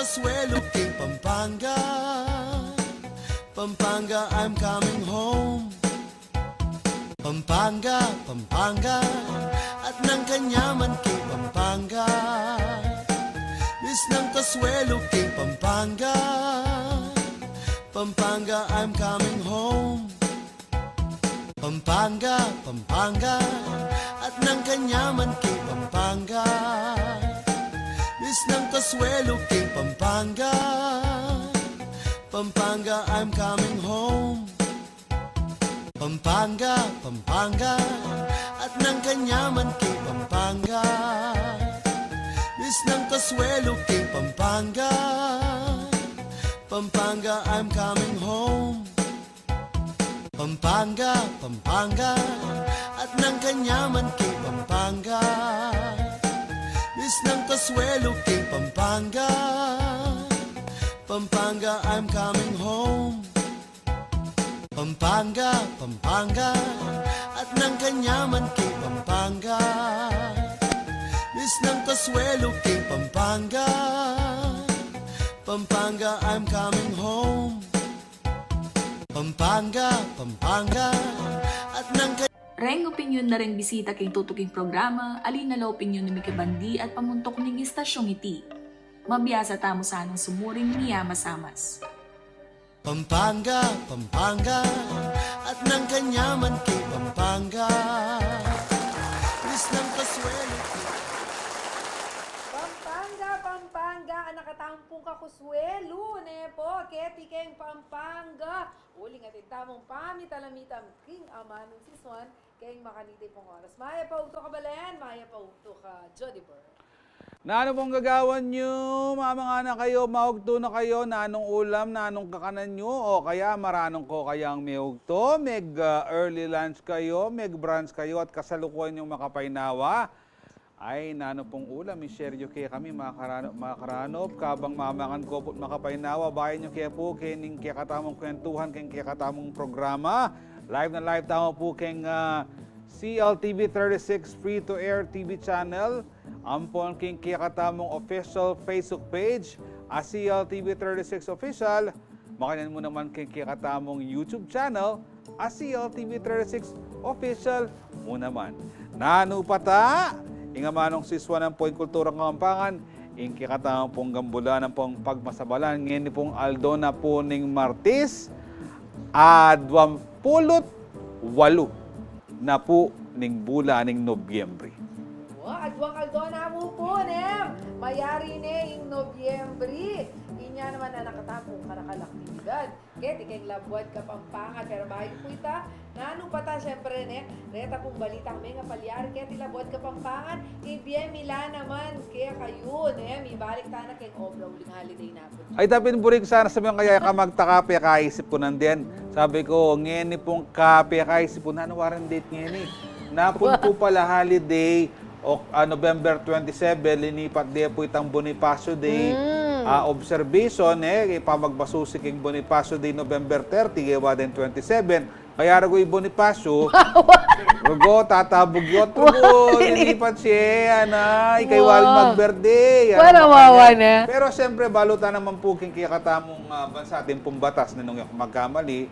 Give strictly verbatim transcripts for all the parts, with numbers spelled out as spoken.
Suelo king Pampanga, Pampanga, I'm coming home. Pampanga, Pampanga, at nang kanyaman king Pampanga. Miss ng kasuelo king Pampanga, Pampanga, I'm coming home. Pampanga, Pampanga, at nang kanyaman king Pampanga. Miss ng kasuelo king Pampanga, Pampanga, I'm coming home. Pampanga, Pampanga, at nang kanyaman king Pampanga. Miss ng kasuelo king Pampanga, Pampanga, I'm coming home. Pampanga, Pampanga, at nang kanyaman king Pampanga. Miss ng kasuelo king Pampanga, Pampanga, I'm coming home. Pampanga, Pampanga, at nang kanyaman king Pampanga. Miss ng kasuelo king Pampanga, Pampanga, I'm coming home. Pampanga, Pampanga, at nang ka- Reng opinyon na reng bisita king tutuking programa, ali na la opinyon ning mikibandi at pamuntuk ning istasyong iti. Mabiasa tamu sanang sumuring miyamasamas. Pampanga, Pampanga, at nang kanyaman king Pampanga. Miss ng kasuelo. Pampanga, Pampanga, anak a tampung kakusuelo, ne pu, keti keng Pampanga. Uling atin tamung pamitalamitam king amanung sisuan, keng makaniti pung oras. Mayap a ugtu, Kabalen, mayap a ugtu, ka Jody Burr. Nanu pung gagawan yu, mamangana kayu, maugtu na kayu, nanung ulam, nanung kakanan yu, o kaya maranung ko kayang miugtu, mig, ah, early lunch kayu, mig brunch kayu, at kasalukuyan yung makapainawa. Ay, nanu pung ulam, i-share yu kekami, mga karano-, mga karanup, kabang mamangan ko pu't makapainawa, bayan yu ke pu, kening kekatamung kwentuhan, keng kekatamung programa. Live na live tamu pu keng, ah, C L T V thirty-six free to air T V channel. Ampon keng kekatamung official Facebook page, a C L T V thirty-six Official. Makanyan mu naman keng kekatamung YouTube channel, a C L T V thirty-six Official mu naman. Nanu pa ta, ing amanung sisuan pu ing kulturang Kapampangan, ing kekatamung pung gambulan ampong pagmasabalan, ngeni pung aldo na pu ning Martis, a, duang pulu't walu na pu ning bulan ning Nobyembre. Wa, aduang aldo na mu pu, ne? Mayari ne ing Nobyembre. Inya naman a nakatampung karakal aktibidad keti keng Labuad Kapampangan. Pero bayu pu ita, nanu pa ta, siyempre, ne, reta pung balitang mengapalyari keti Labuad Kapampangan, ibie mi la naman kekayu, ne? Mibalik ta na keng obra uling holiday na. Ay, tapin buring sana sabihan kaya ka magtaka pe kaisip ku nandin. Sabi ku, ngeni pung kape kaisip ku, nanu waring date ngeni? Napun pu pala holiday, o, ah, November twenty-seven, linipat de pu itang Bonifacio Day, ah, observation, e, ipamagbasusi king Bonifacio Day, November thirty, gewa deng twenty-seven, kaya rugu i Bonifacio, rugu, tatabug yot, rugu, lilipat siya, ana, ikaywa rin mag-birthday, ana, wawa na. Pero siyempre, balu ta naman pu king kekatamung, ah, bansa, atin pung batas, ne, nung e ku magkamali,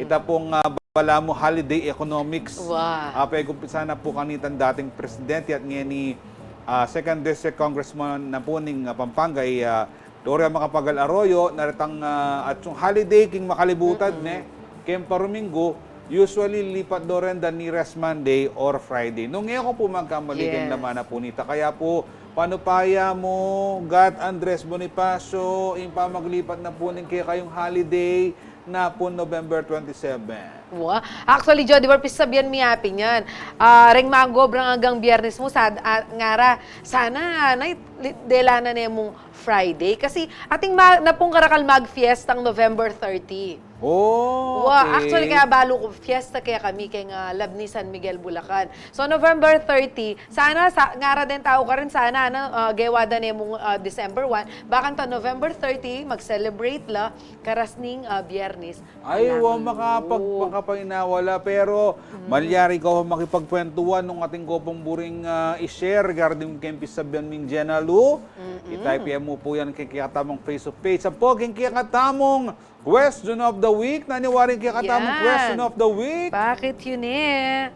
ita pung, ah, balamu holiday economics. Wa. Ah, pegumpisan na pu kanitang dating presidente at ngeni, ah, Second District Congressman na pu ning, ah, Pampanga, i, ah, Gloria Macapagal Arroyo, na retang, ah, atiu holiday king makalibutan, ne? Keng paruminggu, usually lipat do ren the nearest Monday or Friday. Nung e ku pu magkamali, keng laman na pu nita. Kaya pu, panupaya mu, Gat Andres Bonifacio, ing pamaglipat na pu ning kekayung holiday, na pu November twenty-seven. Wa, actually, Jody Burr, pisabian mi apin yan. Ah, reng mag-obra anggang Biyernes mu, sad-, ah, ngara, sana, na, li-, dela na ne mung Friday. Kasi, atin ma-, na pung karakal magfiestang November thirty. Oh, wa, okay. Actually, kaya balu ku, fiesta kaya kami keng, ah, Labni San Miguel, Bulacan. So, November thirty, sana, sa, ngara den tau karin, sana, ano, ah, gewa da ne mung, ah, December one, bakanta November thirty, mag-celebrate la, karas ning, ah, Biyernes. Ay, wa, makapag-, makapainawa la, pero malyari ku makipagkwentuhan nung atin ku pung buring, ah, i-share regarding keng pisabian ming Jenna Lou. I-type ye mu pu yan king kekatamung Facebook page. Ampo king kekatamung question of the week. Nanu wari ing kekatamung question of the week? Bakit yun eh?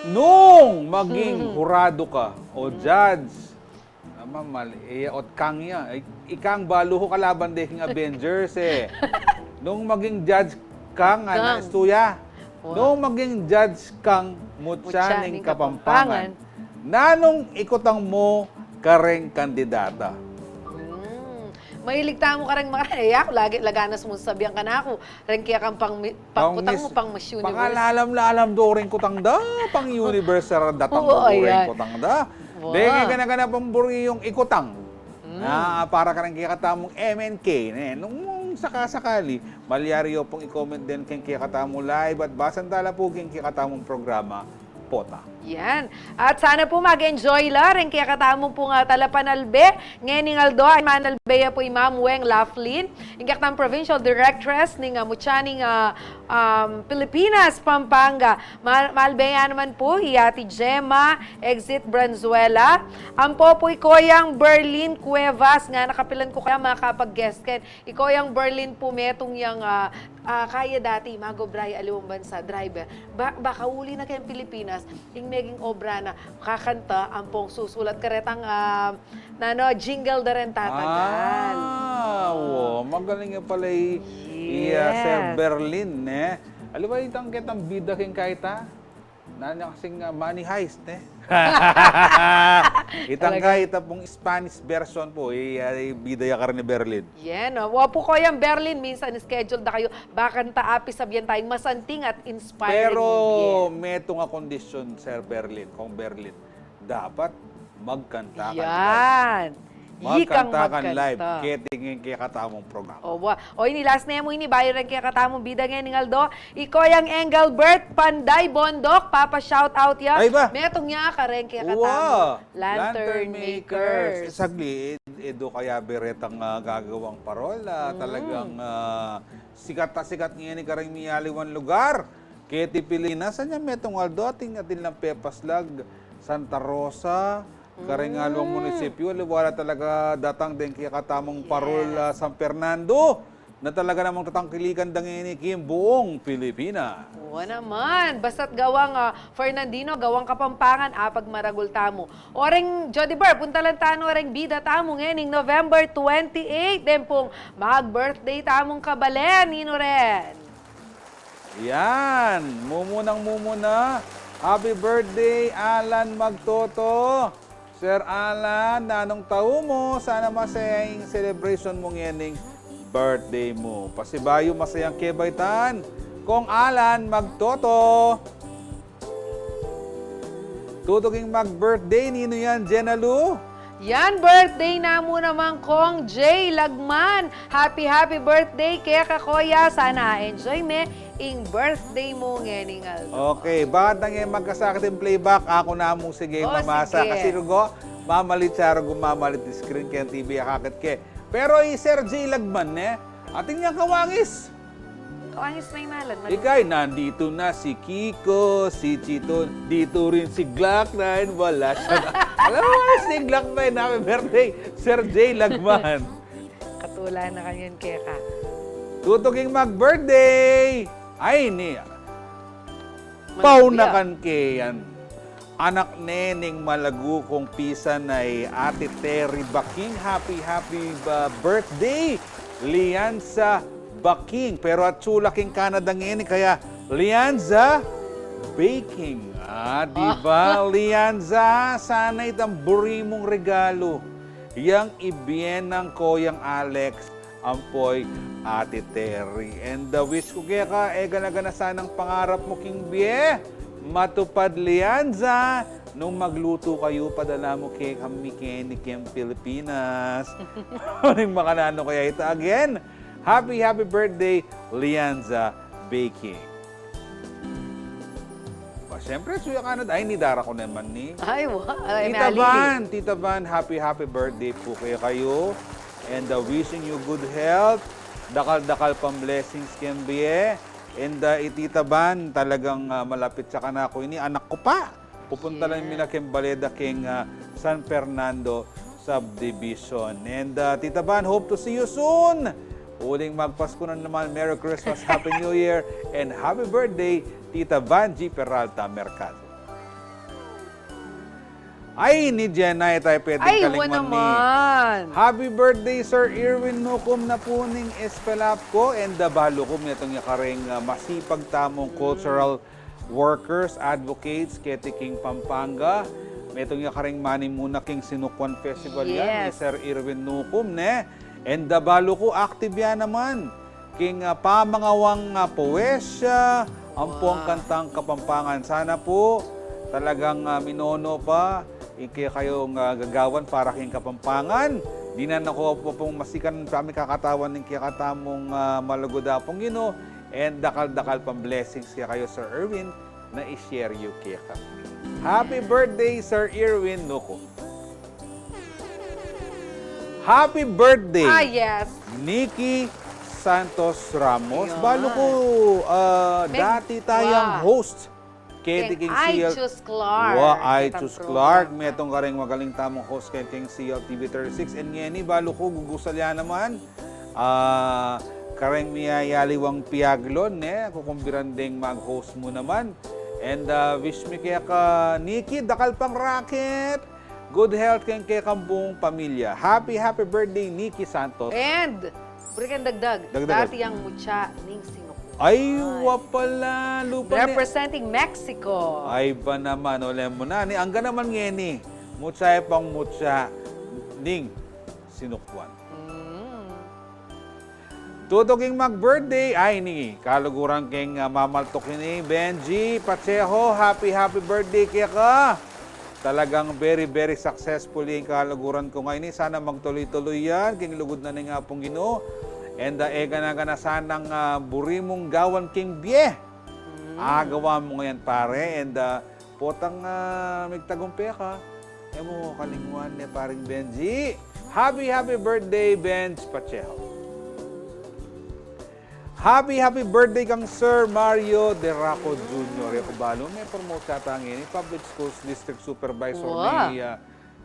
Nung maging hurado ka o judge, ama, mal-, iya, ot kang ya. Ay, ikang balu ku kalaban de king Avengers, eh. Nung maging judge kang, ana, Kang. Estuya. Wa. Nung maging judge kang mutya ning Kapampangan, nanung ikutang mu kareng kandidata? Hmm. Mahilig tamu kareng mga, eh, aku lagi, laganas mu sabian kanaku, reng kekang pang mi-, pang kutang mu, pang Miss Universe. Pakalalam-lalam do reng kutang da, pang Universe, datang do reng kutang da. Wa. Deng e gana-gana pang buri yung ikutang. Mm. Na para kareng kekatamung M N K, ne? Nung saka-sakali, malyari yu pung i-comment den keng kekatamung live at basan tala pu keng kekatamung programa, pota. Yan. At sana pu mag-enjoy la reng kekatamung pung talapanalbe ngening aldo. Ay manalbe ya pu i Ma'am Weng Laughlin, ing kekatamung provincial directress ning, ah, mutya ning, ah, um, Pilipinas, Pampanga. Ma-, malbe ya naman pu i Ate Gemma Exit Branzuela. Ampo pu i Koyang Berlin Cuevas, ngana kapilan ku kaya makapag-guest ken. I Koyang Berlin pu metung yang, ah, ah, kaya dati mag-obra ya aliwang bansa, driver. Ba-, baka uli na keng Pilipinas, ing meging obra na, kakanta, ampong susulat karetang, ah, nanu, jingle da ren tatagal. Ah, wo, magaling ya pala i, i, ah, Sir Berlin, ne? Aliwa itang ketang bida keng kaita. Nanu kasing, ah, Money Heist, ne? Itang kaita pung Spanish version pu, i, ah, i bida ya karin i Berlin. Yan, o. Wa pu, Koyang Berlin, minsan schedule da kayu, bakanta api sabian tayung masanting at inspiring mung bie. Pero metung a kondisyon, Sir Berlin, Kong Berlin. Dapat magkanta ka live. Yan. Magkanta ka live. Keti ngeni kekatamung programa. O, wa. O, ini last name mu ini, bayu reng kekatamung bida ngening aldo. I Koyang Engelbert Panday Bondok, papa-shout out ya. Ay ba? Metung ya kareng kekatamung Lantern Makers. Saglit, e do kaya beretang, ah, gagawang parol, ah, talagang, ah, sikat a sikat ngeni kareng mialiwang lugar. Keti Pilipinas, anya metung aldo atin, atin lang pepaslag, Santa Rosa, kareng aliwang munisipyu, aliwa la talaga datang deng kekatamung parol, ah, San Fernando, na talaga namang tatangkilikan da ngeni king buung Pilipinas. Wa naman, basta't gawang, ah, Fernandino, gawang Kapampangan, apagmaragul tamu. O reng Jody Bar, puntalan tanu reng bida tamu ngening November twenty-eight, den pung mag-birthday tamung kabalen, ninu ren? Yan, mumunang-mumuna, happy birthday, Alan Magtoto. Sir Alan, nanung tau mu, sana masaya ing celebration mu ngening birthday mu. Pasibayu masayang kebaitan, Kong Alan Magtoto. Tutuking mag-birthday, ninu yan, Jenna Lou? Yan, birthday namu namang Kong Jay Lagman. Happy, happy birthday keka, Koya. Sana a-enjoy me ing birthday mu ngening aldo. Okay, bakanta nge magkasakit ing playback, aku namung sige mamasa. Kasi rugo, mamalit ya, rugo mamalit ing screen keng T V, akakit ke. Pero i Sir Jay Lagman, ne? Atin yang kawangis. Kawangis, may malan, malan. Ikay, nandito na si Kiko, si Chito, dito rin si Glock nine, wala siya na. Alam mo, wala si Glock nine, happy birthday, Sir Jay Lagman. Katula na kanyan, keka. Tutuking mag-birthday. Ay, ni. Paunakan ke yan. Anak ne ning malagu kung pisan a i Ate Terry Baking. Happy, happy, uh, birthday, Lianza Baking. Pero atsu la king Canada ngeni, kaya Lianza Baking. Ah, di ba, Lianza? Sana itang buri mung regalo yang ibie nang Koyang Alex ampoy Ate Terry. And, uh, wish ku keka, e gana-gana sanang pangarap mu king bie matupad, Lianza. Nung maglutu kayu, padala mu kekami keni keng Pilipinas. Ning makananu kaya ita? Again, happy, happy birthday, Lianza Baking. Ba, siyempre, suya ka na, ay, ni dara ku naman ni. Ay, wa-, ay, Tita Van, Tita Van, happy, happy birthday pu kekayu. And, uh, wishing you good health. Dakal-dakal pang blessings keng bie. And, uh, i Tita Van, talagang, uh, malapit ya kanaku ini, anak ku pa. Pupunta lang mi na keng bale da keng, ah, San Fernando Subdivision. And, ah, Tita Van, hope to see you soon. Uling magpasko na naman. Merry Christmas, Happy New Year, and happy birthday, Tita Van G Peralta Mercado. Ay, ni Jenna, e tayo pwedeng Ay, wa kalingwan ni naman. Happy birthday, Sir Irwin Nucum, na pu ning espelap ko, and, ah, balu ku metung ya karing, ah, masipag tamung cultural workers, advocates, keti king Pampanga. Metung ya karing manimuna king Sinukuan Festival yan, ni Yes. Sir Irwin Nucum, ne? And, ah, balu ku active ya naman king, ah, pamangawang, ah, poesya, ampo ang Wow. kantang Kapampangan. Sana pu talagang, ah, minono pa ing kekayung, ah, gagawan para king Kapampangan. Dinan na ku pa pung masikan pamikakatawan ning kekatamung, ah, malugud a pung Ginu, and dakal-dakal pang blessings kekayu, Sir Irwin, na i-share yu kekami. Happy birthday, Sir Irwin Nucum. Happy birthday, Ah, yes. Nikki Santos Ramos. Ayun. Balu ku, ah, Meg-, dati tayang wa. host. Keti Keng king I C L. Choose Clark. Wa, I Kitang Choose program Clark. na. Metung karing magaling tamung host keti king C L T V thirty-six. And ngeni, balu ku gugusal ya naman. Ah, karing miyayaliwang piaglon, ne? Kukumbiran deng mag-host mu naman. And, ah, wish mi keka Nikki, dakal pang raket. Good health keng kekang buung pamilya. Happy, happy birthday, Nikki Santos. And, buri keng dagdag, Dagdag. dati yang mutya ning Sinukuan. Ay, wa pala, lupa ni Representing Mexico. Ay, ba naman, ole mu na. Ni, angga naman ngeni, mutya ya pang mutya ning Sinukuan. Mm. Tutu king mag-birthday, ay, ni, kaluguran keng, ah, mamaltuk ini, Benji Pacheco, happy, happy birthday keka. Talagang very, very successful ing kaluguran ku ngeni. Sana magtuloy-tuloy yan king lugud na ning Apung Ginu. And, ah, e gana-gana sanang, ah, buri mung gawan king bie. Mm. Agawa mu ngan yan, pare. And, ah, potang, ah, migtagumpe ka, e mu kalingwan ne, paring Benji. Happy, happy birthday, Benj Pacheco. Happy, happy birthday kang Sir Mario Deraco Junior. E ku balu, me-promote yata ngeni, Public Schools District Supervisor Wa. ni, ah,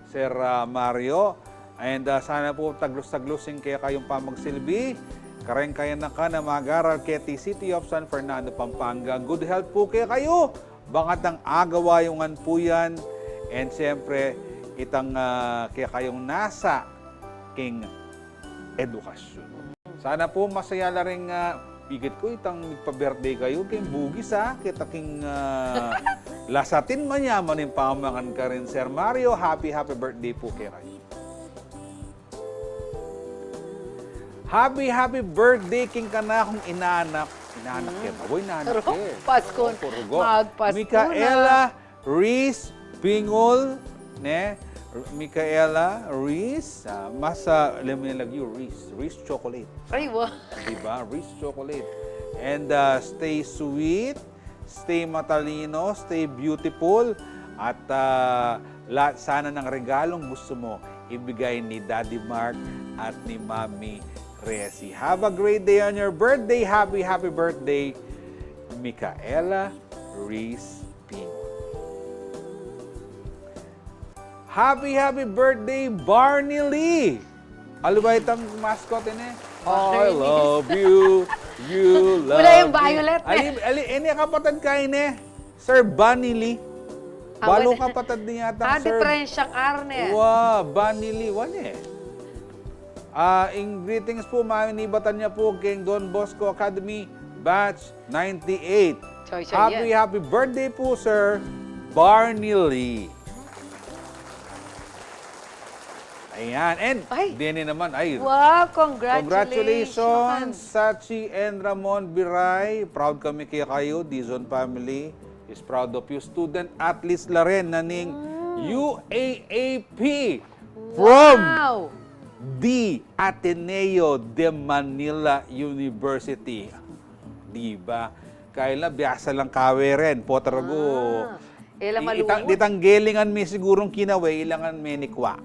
Sir, ah, Mario. And, ah, sana pu taglus-taglus ing kekayung pamagsilbi kareng kayanakan a mag-aral keti City of San Fernando, Pampanga. Good health pu kekayu. Bang atang agawa yu ngan pu yan. And siyempre, itang, ah, kekayung nasa king edukasyon. Sana pu masaya la ring, ah, igat ku itang migpa-birthday kayu, king bugis, ah, kita king, ah, lasatin man ya, manimpa mangan karin, Sir Mario, happy, happy birthday pu kekayu. Happy, happy birthday king kanakung inanak. Inanak Hmm. keta. Uy, inanak Rugo, ke. Pasko. Opo, rugo. Magpasko na. Micaela Reese Pingol, ne? Micaela Reese, ah, mas, ah, alam mo yung lagyu, Reese. Reese chocolate. Ay, wa. Diba? Reese chocolate. And, ah, stay sweet, stay matalino, stay beautiful, at, ah, lahat sana ng regalong gusto mo, ibigay ni Daddy Mark at ni Mami Resi. Have a great day on your birthday. Happy, happy birthday, Micaela Reese Pino. Happy, happy birthday, Barney Lee! Alu ba itang mascot ini? Barney. I love you, you love Wala yung me. Violet, eh. Ali, ali, ini kapatad ka ini, Sir Barney Lee. Ah, Balu wala. Kapatad niya yata, Ah, Sir diferensyang R na eh. Wa, Barney Lee, wa ne. Ah, ing greetings pu, manibatan ya pu king Don Bosco Academy, batch ninety-eight. Choy, choy, Happy, yan. Happy birthday pu, Sir Barney Lee. Ayan. And, Ay. Deni naman, ay. Wow, congratulations. Congratulations, Sachi and Ramon Biray. Proud kami kekayu. Dizon family is proud of you. Student athletes la rin na ning Mm. U A A P. From Wow. the Ateneo de Manila University. Diba? Kaya la, biasa lang kawe rin. Potarago. Ah. E la I-, itang, maluwal. Ditang gelingan mi sigurung kinawe, ilangan menikwa.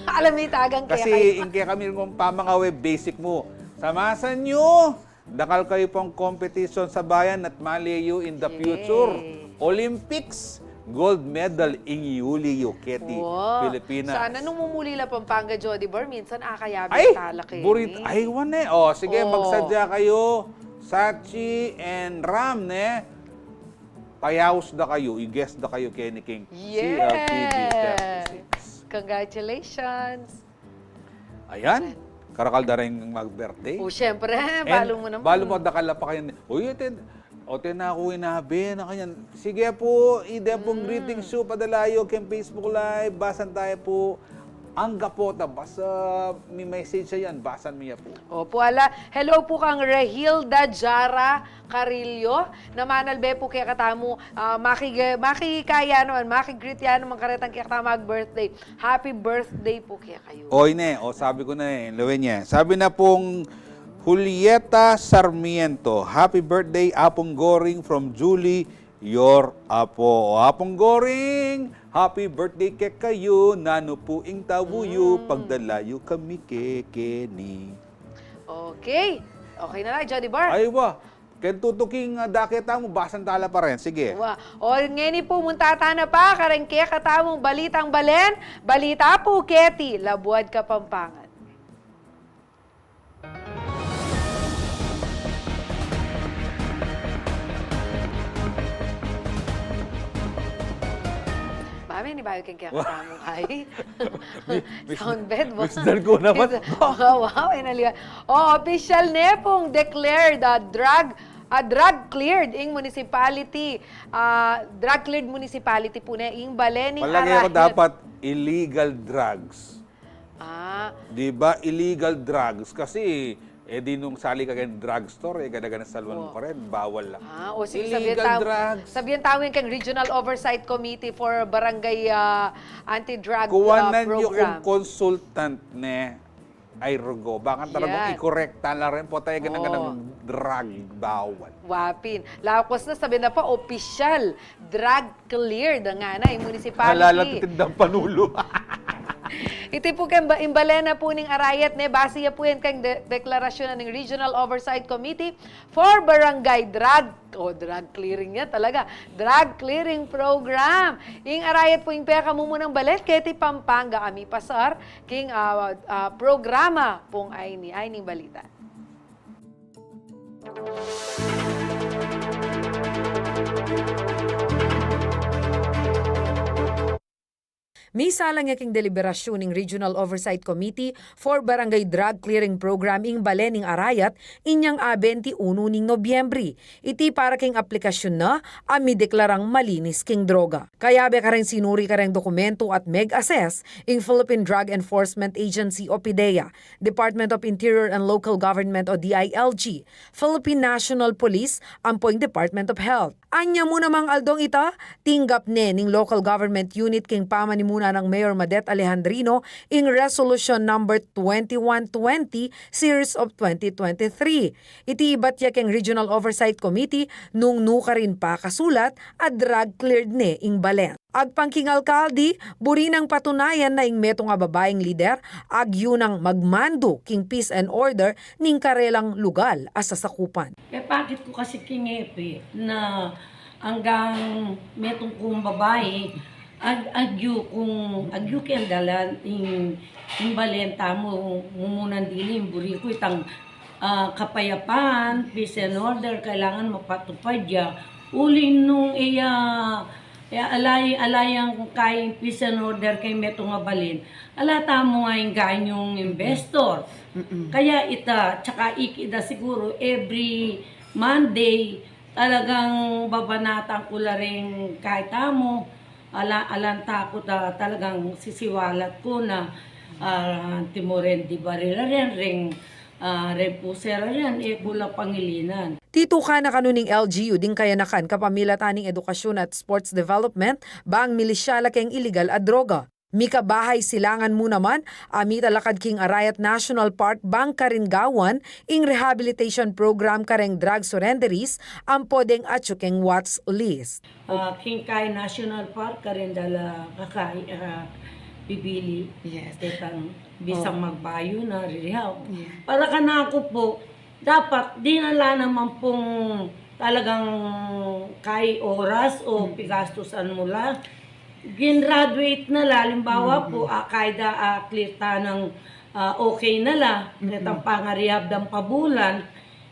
Alam mi tagang kaya Kasi kayo. Ing kekami rin kung pamangawe, basic mu. Sa masan yu, Dakal kayu pang competition sa bayan at mali yu in the Sige. Future Olympics, Gold medal ing yuli yu keti Pilipinas. Sana nung mumuli la Pampanga, Jody Bar, minsan akayabe tala keni. Ay, burit-, ay, wan e. O, sige, magsadya kayu, Sachi and Ram, ne? Payaus da kayu, i-guest da kayu keni king C L T V thirty-six. Congratulations. Ayan, karakal da ring mag-birthday. O, syempre, balu mu naman. Balu mu, dakal la pa kayan. Uy, ate, o, ate, naku, inabe na kanyan. Sige pu, ide pung greetings yu, padala yu keng Facebook Live, basan taya pu. Angga pu ta, basa mi-message ya yan, basan mi ya pu. Opu, ala. Hello pu kang Rehilda Jara Carillo, na manalbe pu kekatamu, ah, makige-, makikaya naman, makigreet ya naman karetang kekatamu mag-birthday. Happy birthday pu kekayu. Oy, ne, o, sabi ku na e, lawen ye. Sabi na pung Julieta Sarmiento, "Happy birthday, Apung Goring, from Julie, your apo." O, Apung Goring, happy birthday kekayu, nanu pu ing tawu yu, pagdala yu kami kekeni. Okay. Okay na la, Jody Bar. Ay, wa. Ken tutuking, ah, daketa mu, basan tala pa rin. Sige. Wa. O, ngeni pu, munta tana pa kareng kekatamung balitang balen, balita pu keti Labuad Kapampangan. Mami, ini bayu keng kekatamung ay. Sound bed, wa? Mister ko naman. Wow, wow, inaliwa. O, opisyal ne pung declared, ah, drug, ah, drug cleared ing municipality. Ah, drug cleared municipality pu ne ing balen ning Arayat. Palagay ko dapat illegal drugs. Ah. Di ba, illegal drugs? Kasi, e di nung sali ka keng drugstore, e, gana-gana saluan mu pa rin, bawal la. Ah, o sige, sabihan tamu, sabihan tamu yan keng Regional Oversight Committee for Barangay, ah, Anti-Drug, ah, Program. Kuwanan yu kung consultant ne, ay rugo. Baka talagang i-correct tala rin pu taya gana-ganang drug, bawal. Wa pin. Lakus na, sabihan na pa, opisyal, drug cleared ngana ing municipality. Halala ti tindang panulu. Iti pu keng ba-, ing balen na pu ning Arayat ne, base ya pu yan keng de-, deklarasyon na ning Regional Oversight Committee for Barangay Drug, o, drug clearing ya talaga, drug clearing program. Ing Arayat pu ing pekamumunang balen keti Pampanga a mipasar king, ah, ah, programa pung ayni, ayni ing balita. Misalang ya king deliberasyon ning Regional Oversight Committee for Barangay Drug Clearing Program ing balen ning Arayat inyang a bente unu ning Nobyembre. Iti para king aplikasyun na a mideklarang malinis king droga. Kayabe kareng sinuri kareng dokumentu at meg-assess ing Philippine Drug Enforcement Agency o PDEA, Department of Interior and Local Government o D I L G, Philippine National Police, ampo ing Department of Health. Anya mu namang aldong ita, tinggap ne ning Local Government Unit king pamanimuna nang Mayor Madet Alejandrino ing Resolution Number twenty-one twenty, Series of twenty twenty-three. Iti ibat ya keng Regional Oversight Committee nung nukarin pakasulat a drug cleared ne ing balen. Agpang king alkalde, buri nang patunayan na ing metung a babaing lider, agyu nang magmandu king peace and order ning karelang lugal a sasakupan. Kepakit ku kasi king epe na anggang metung kung babai, ag-, agyu kung, agyu keng dalan ing, ing balen tamu, mumunan dili, buri ku itang ah, kapayapan, peace and order, kailangan mapatupad ya. Uling nung iya, iya alay-, alayang keng peace and order keng metung a balen, ala tamu nga ing ganyung investor. Mm-mm. Kaya ita, tsaka iki da siguru, every Monday, talagang babanatan ku la ring kaya tamu, ala-, alang takut a talagang sisiwalat ku na, ah, antimo reng di baril a rin, reng, ah, reng puser a rin, e ku la pangilinan. Titukan na kanu ning L G U ding kayanakan kapamilatan ning Edukasyun at Sports Development, bang milisya la keng iligal a droga. Mikabahay silangan mu naman a mitalakad king Arayat National Park bang karin gawan ing rehabilitation program kareng drug surrenderies ampo deng atyu keng watch list. Ah, king kay National Park, karin da la kakay, ah, bibili. Yes. Detang bisang magbayu na, ririhaw. Yes. Para kanaku pu, dapat dina la naman pung talagang kay oras o pigastusan mu la. Gin-graduate na la, halimbawa po, ah, kaya, ah, clear ta ng, ah, okay na la, retang pangarehab dang pabulan,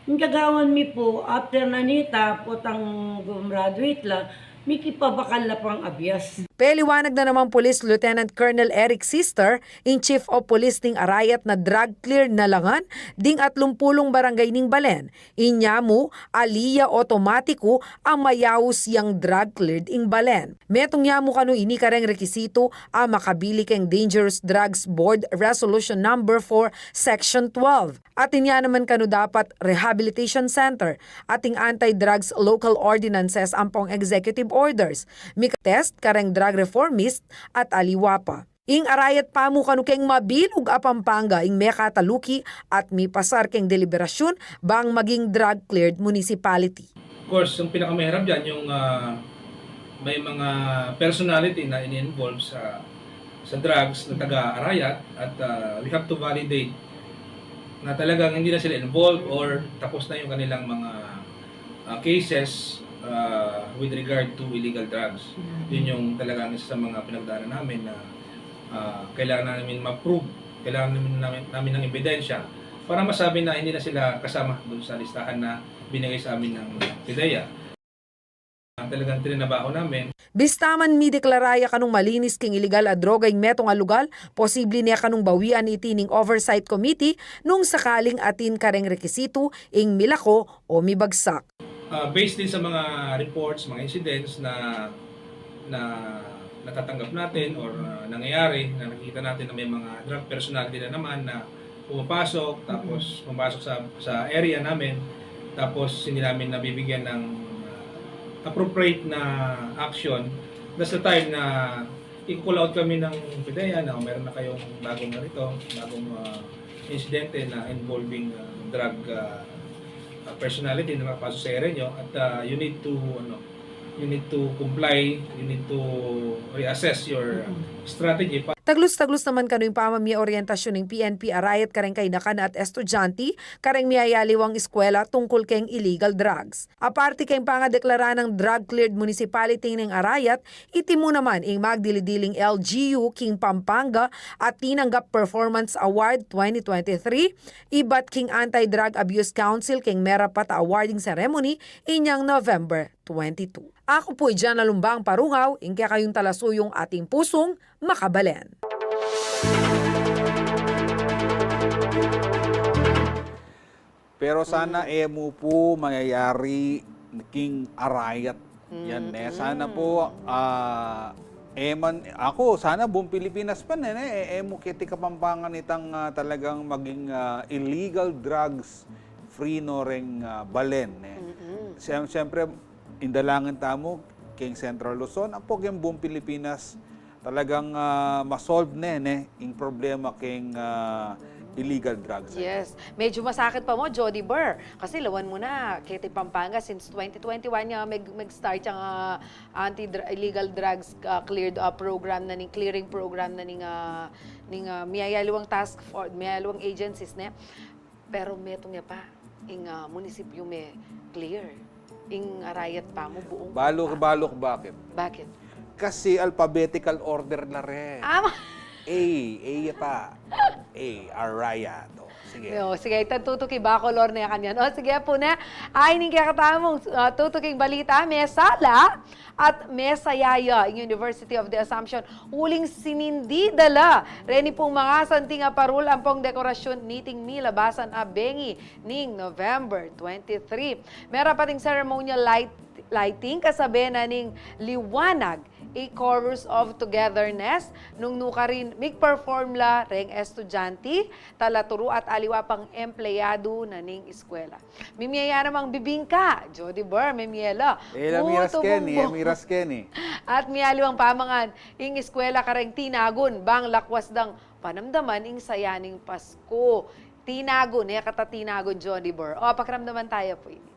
ing gagawan mi po, after na nita, potang gumraduate la, mikipabakal la pang abias. Peliwanag na naman Police Lieutenant Colonel Eric Sister, ing Chief of Police ning arayat, na drug cleared na la ngan ding atlumpulung barangay ning balen. Inya mu, ali ya otomatiku a mayaus yang drug cleared ing balen. Metung ya mu kanu ini kareng rekisitu a makabili keng Dangerous Drugs Board Resolution Number four, Section twelve. Atin ya naman kanu dapat rehabilitation center, ating anti-drugs local ordinances ampong executive orders, mika-test kareng drug reformist at aliwa pa. Ing arayat pamu kanu keng mabilug a Pampanga ing mekataluki at mipasar keng deliberasyun bang maging drug-cleared municipality. Of course, ang pinakamahirap dyan, yung, ah, may mga personality na ini-involve sa, sa drugs na taga-arayat at, ah, we have to validate na talagang hindi na sila involved or tapos na yung kanilang mga, ah, cases, ah, with regard to illegal drugs. Yun yung talagang isa sa mga pinagdaanan namin na, ah, kailangan namin ma-prove, kailangan namin, namin, namin ng ebidensya para masabi na hindi na sila kasama dun sa listahan na binigay sa amin ng PDEA. Ah, talagang trinabaho namin. Bista man mideklara ya kanung malinis king iligal a droga ing metung a lugal, posible ne kanung bawian iti ning oversight committee nung sakaling atin kareng rekisitu ing milako o mibagsak. Ah, based din sa mga reports, mga incidents na, na natatanggap natin or, ah, nangyayari, na nakikita natin na may mga drug personality na naman na pumapasok, tapos pumapasok sa, sa area namin, tapos hindi namin nabibigyan ng, ah, appropriate na action. That's the time na i-call out kami ng PDEA na, "O, meron na kayong bagong ganito, bagong, ah, insidente na involving, ah, drug, ah, ah, personality na nakapasok sa area nyo at, ah, you need to, ano, you need to comply, you need to reassess your strategy." Taglus-taglus naman kanu ing pamamie orientasyun ning PNP arayat kareng kainakan at estudyante kareng miyayaliwang eskwela tungkul keng illegal drugs. Aparte keng pangadeklara nang drug-cleared municipality ning arayat, iti mu naman ing magdili-diling LGU king Pampanga a tinanggap Performance Award twenty twenty-three ibat king Anti-Drug Abuse Council keng merapat a awarding ceremony inyang November twenty-two. Aku pu i Jana Lumbang Parungaw, ing kekayung talasuyung ating pusung makabalen. Pero sana e mu pu mayayari king arayat yan, ne. Sana pu, ah, e man, aku, sana buong Pilipinas pa, ne, ne, e, e mu keti Kapampangan itang, ah, talagang maging, ah, illegal drugs free no reng, ah, balen, ne. Siyem-, siyempre, indalangin tamu keng Central Luzon, ampo keng buong Pilipinas, talagang, ah, ma-solve ne, ne, ing problema keng, ah, illegal drugs. Yes. Medyo masakit pa mu, Jody Burr. Kasi lawan mu na, keti Pampanga, since twenty twenty-one ya mag-, mag-start yang, ah, anti-dr-, illegal drugs, ah, cleared, ah, program na ning, clearing program na ning, ah, ning, ah, miyayaliwang task force, miyayaliwang agencies, ne? Pero metung ya pa, ing, ah, munisipyu me-clear. Ing arayat pa mu buong Balu, Pampanga. Balu, bakit? Bakit? Kasi alphabetical order la re. Ama. A, A ya pa. A, arayat. O, sige. O, sige, itang tutuki Bacolor ne kanyan. O, sige pu, ne. Ay, ning kekatamung, ah, tutuking balita, mesala at mesaya ya ing University of the Assumption uling sinindi da la reni pung masanting a parul ampong dekorasyun niting milabasan a bengi ning November twenty-three. Merapat ing ceremonial light-, lighting kasabe na ning liwanag, a chorus of togetherness, nung nukarin mig-perform la reng estudyante, talaturu at aliwa pang empleyadu na ning eskwela. Mimie ya namang bibingka, Jody Burr, mimie la. E la miras keni, e miras keni. At miyaliwang pamangan ing eskwela kareng tinagun, bang lakwas dang panamdaman ing saya ning Pasko. Tinagun, e kata tinagun, Jody Burr. O, pakiramdaman taya pu ini.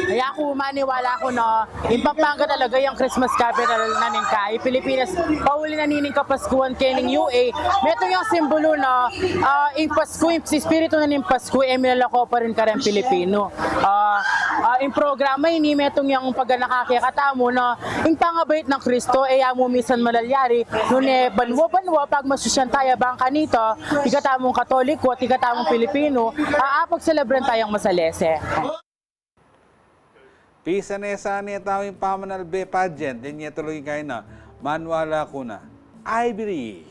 Kaya ku, maniwala ku na ing Pampanga talaga ing Christmas capital na ning kai Pilipinas. Pauli na nining Kapaskuhan keni ning U A, metung yang simbulu na, ah, ing Pasku, ing espiritu na ning Pasku, e milalako pa rin kareng Pilipinu. Ah, ah, ing programa ini, metung yang paganaka kekatamu na ing pangabait nang Kristo, e ya mu misan malalyari, nune banwa-banwa pagmasusyan taya bang kanita, ikatamung Katoliko at ikatamung Pilipinu, ah, apagselebran tayang masalese. Pisa ne sa ne tau ing pamanalbe pageant, inya tuloy kayu na, maniwala ku na. I believe.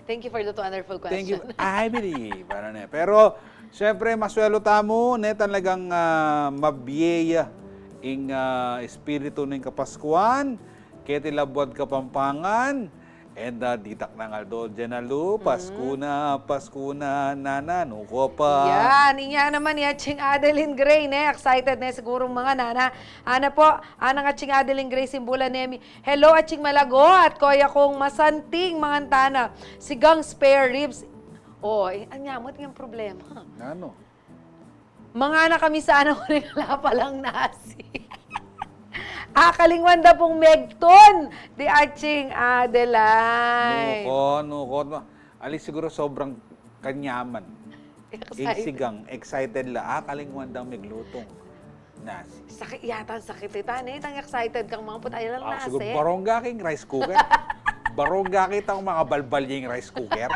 Thank you for that wonderful question. Thank you. I believe. Ano ne? Pero, syempre, maswelu tamu, ne, talagang, ah, mabie ya ing, ah, espiritu ning Kapaskuhan, keti labuad Kapampangan, and, ah, ditak nang aldo, Jenalu, Pasku na, Pasku na, nana, nu ko pa. Yan, inya naman, i Atsing Adeline Gray, ne, excited ne siguru mga nana. Ana po, anang Atsing Adeline Gray, simbulan nemi, "Hello, Atsing Malago, at koya kung masanting mangan tana, sigang spare ribs." O, eh, anya mu, tingnan problema. Ano? Mangana kami sana uling ala palang nasi. Akalingwan da pung megtun, di Atsing Adeline. Nuko, nuko. Ali siguru sobrang kanyaman. Excited. Ing sigang, excited la. Akalingwan dang meglutung nasi. Sakit yata, sakit ita, ne? Tang excited kang mangaput, ay lang. Ah, nasi. Siguro barong ga king rice cooker. Barong ga kitang mga balbal ing rice cooker.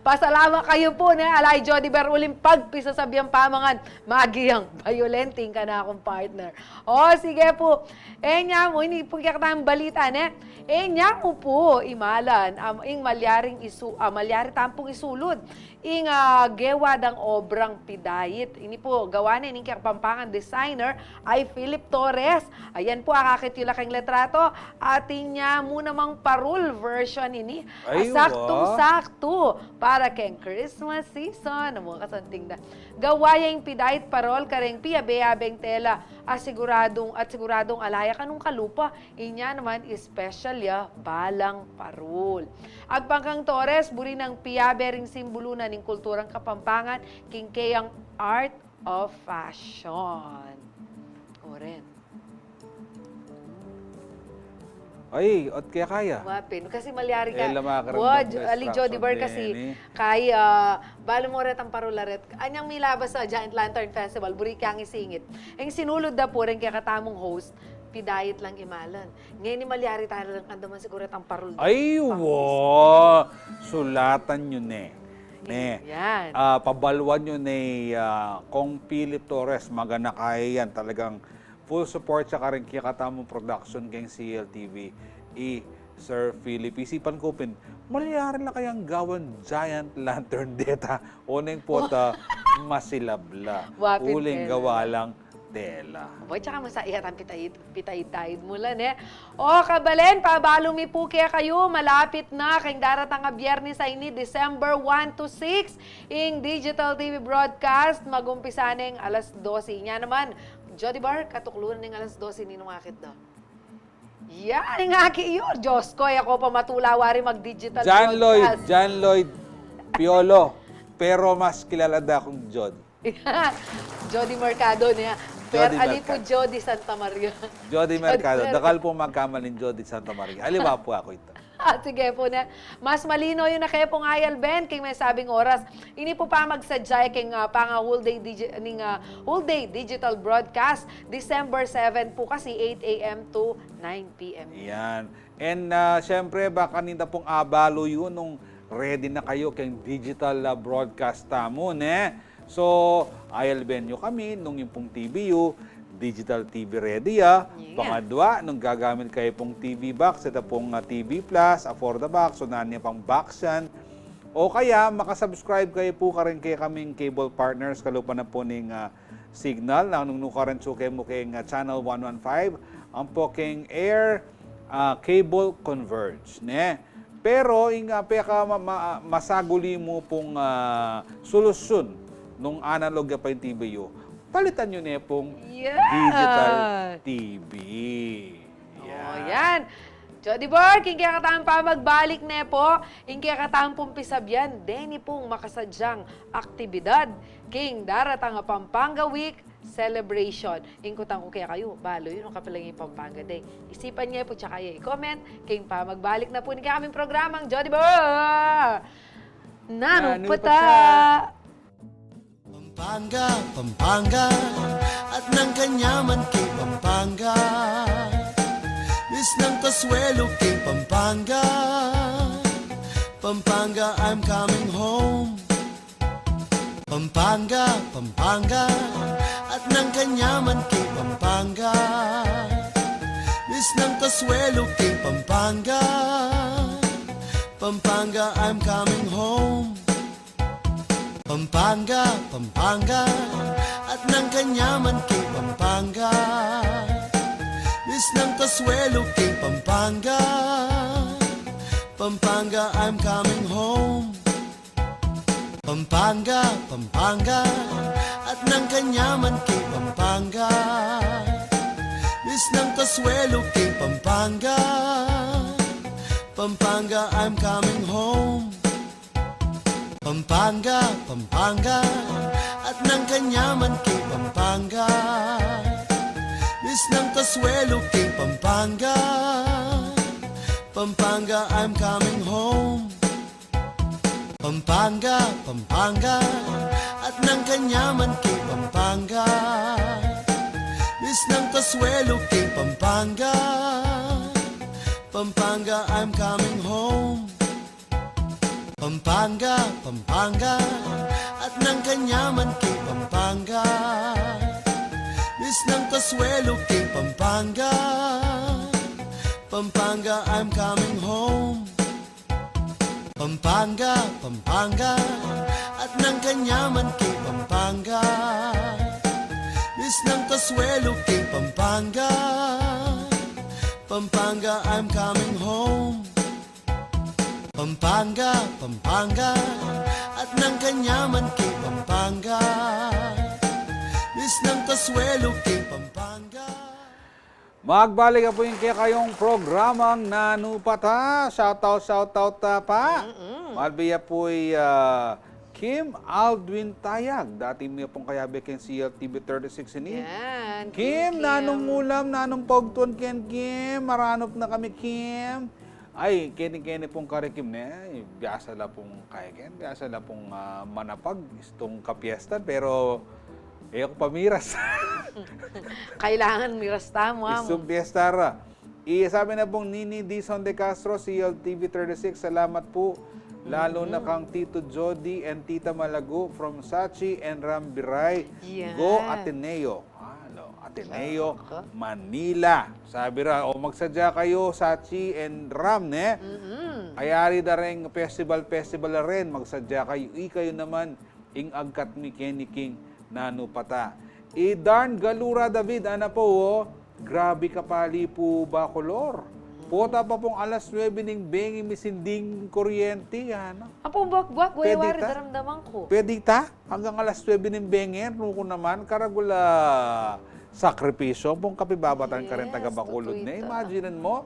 Pasalamat kayu pu, ne? Ala i Jody Ber uling pagpisasabian pamangan, maging bayolente ing kanakung partner. O, sige pu. E nya mu, ini pu ing kekatang balita, ne? E nya mu pu imalan, am, ing malyaring isu-, ah, malyari tampung isulud ing, ah, gewa dang obrang pidait. Ini pu, gawa ne ning Kapampangan designer a i Philip Torres. Ayan pu, akakit yu la keng letrato. Atin ya mu namang parol version ini. Ay, a saktong-sakto para keng Christmas season. Amu, kasanting da. Gawa ya ing pidait parol kareng piabe-abeng tela. A siguradung, at siguradung ala ya kanung kalupa. Inya naman, special ya balang parol. Agpang kang Torres, buri nang piabe ring simbulu na ning kulturang Kapampangan king keyang art of fashion. Oren. Ay, ot kaya kaya? Wapin. Kasi malyari ka. Eh, lama ka rin. Wa, dong Jo-, ali Jody Bar kasi, kay, ah, balu mo ret ang parularet. Anyang milabas sa Giant Lantern Festival, buri kang isingit. Ing sinulud da pu rin kaya katamung host, pidait lang imalan. Ngeni malyari tala lang kandaman siguru itang parol. Ay, wa! Sulatan yu ne. Ne. Yan. Ah, pabaluan yu ne, ah, Kong Philip Torres, maganaka yan. Talagang full support siya karing kekatamung production keng C L T V. I Sir Philip, isipan ku pin, malyari la kayang gawan giant lantern deta. Oneng pota, masilab la. Wapin uling tela. Gawa lang tela. Boy, tsaka masaya tang pitaid, pitaid-taid mu la, ne? O, kabalen, pabalu mi pu kekayu, malapit na keng daratang a Biernes a ini, December one to six, ing digital T V broadcast, mag-umpisa neng alas dose. Inya naman, Jody Bar, katuklunan neng alas dose, ninung akit da? Yan, ing aki yu. Diyos ko, e ku pa matula wari mag-digital broadcast. John Lloyd, John Lloyd Piolo. Pero mas kilala da kung Jody. Jody Mercado niya. Pero Jody ali pu Mercado. Jody Santa Maria. Jody Jody Mercado. Mercado. Dakal pung magkamalin Jody Santa Maria. Aliwa pu aku ita. Ah, sige pu, ne. Mas malino yu na kaya pung ayal, Ben, king mesabing oras. Ini pu pamagsadya keng, ah, panga whole day digi-, ning, ah, whole day digital broadcast, December seven pu kasi, eight A M to nine P M. Yan. And, ah, syempre, baka ninda pung abalu yu nung ready na kayu keng digital, ah, broadcast tamu, ne? So, ayalben yu kami nung ing pung T V yu, digital T V ready ya. Yeah. Pangadwa, nung gagamit kayu pung T V box, ita pung, ah, T V Plus, a for the box, so nanu ya pang box yan. O kaya, makasubscribe kayu pu karing kekaming cable partners, kalupa na pu ning, ah, Cignal, nanu nung nukarin su kemu keng, ah, Channel one one five, ampo keng Air, ah, Cable Converge, ne? Pero ing, ah, peka ma-, ma-, masaguli mu pung, ah, solusyun nung analog ya pa ing T V yu, palitan yu ne pung, yeah, digital T V. O, yan. Yan. Jody Bor, king kekatamung pamagbalik ne pu, ing kekatamung pisabyan, deni pung makasadyang aktibidad king daratang a Pampanga Week celebration. Ing kutang ku kekayu, balu yu nung kapilan ing Pampanga Day? Isipan ye pu, tsaka ye i-comment king pamagbalik na pu ning kekaming programang Jody Bor, Nanu Pata. Pampanga, Pampanga, atin nang kanyaman king Pampanga. Misnang kasuelu king Pampanga. Pampanga, I'm coming home. Pampanga, Pampanga, atin nang kanyaman king Pampanga. Misnang kasuelu king Pampanga. Pampanga, I'm coming home. Pampanga, Pampanga, atin nang kanyaman king Pampanga. Misnang kasuelu king Pampanga. Pampanga, I'm coming home. Pampanga, Pampanga, atin nang kanyaman king Pampanga. Misnang kasuelu king Pampanga. Pampanga, I'm coming home. Pampanga, Pampanga, atin nang kanyaman king Pampanga. Misnang kasuelu king Pampanga. Pampanga, I'm coming home. Pampanga, Pampanga, atin nang kanyaman king Pampanga. Misnang kasuelu king Pampanga. Pampanga, I'm coming home. Pampanga, Pampanga, atin nang kanyaman king Pampanga. Misnang kasuelu king Pampanga. Pampanga, I'm coming home. Pampanga, Pampanga, atin nang kanyaman king Pampanga. Misnang kasuelu king Pampanga. Pampanga, I'm coming home. Pampanga, Pampanga, atin nang kanyaman king Pampanga. Misnang kasuelu king Pampanga. Magbalik na pu ing kekayung programang Nanu Pata. Shout out, shout out, ah, pa. Mm-mm. Malbi ya pu i, ah, Kim Aldwin Tayag. Dati mi pung kayabe king C L T V thirty-six ini. Yan, Kim, Kim. Nanung ulam, nanung pagtuan ken Kim? Maranup na kami, Kim. Ay, keni, keni pung kari Kim ne, biasa la pung kaya ken, biasa la pung, ah, manapag, istung kapiesta, pero e ku pa miras. Kailangan miras tamu, amu. Istung piesta ra. I, sabi na pung Nini Dizon de Castro, C L T V thirty-six, salamat pu. Lalo na kang Tito Jody and Tita Malagu from Sachi and Rambiray, Go Ateneo. Ano, Ateneo, Manila. Sabi ra, o, magsadya kayu, Sachi and Ram, ne? Mm-mm. Ayari da ring festival, festival da rin, magsadya kayu, ikayu naman, ing agkat mi keni king Nanu Pata. I Darn Galura David, ana pu, o, grabe kapali pu Bacolor. Pota pa pung alas nuebe ning bengi misinding kuryente, ana. Apo, buak-buak, pwede wari ta? Daramdaman ku. Pwede ta? Anggang alas nuebe ning bengi, nuku naman, karagul a sakripisyu pung kapibabatan karing taga Bacolod ne. Yes, totoo ita. Imagine mu,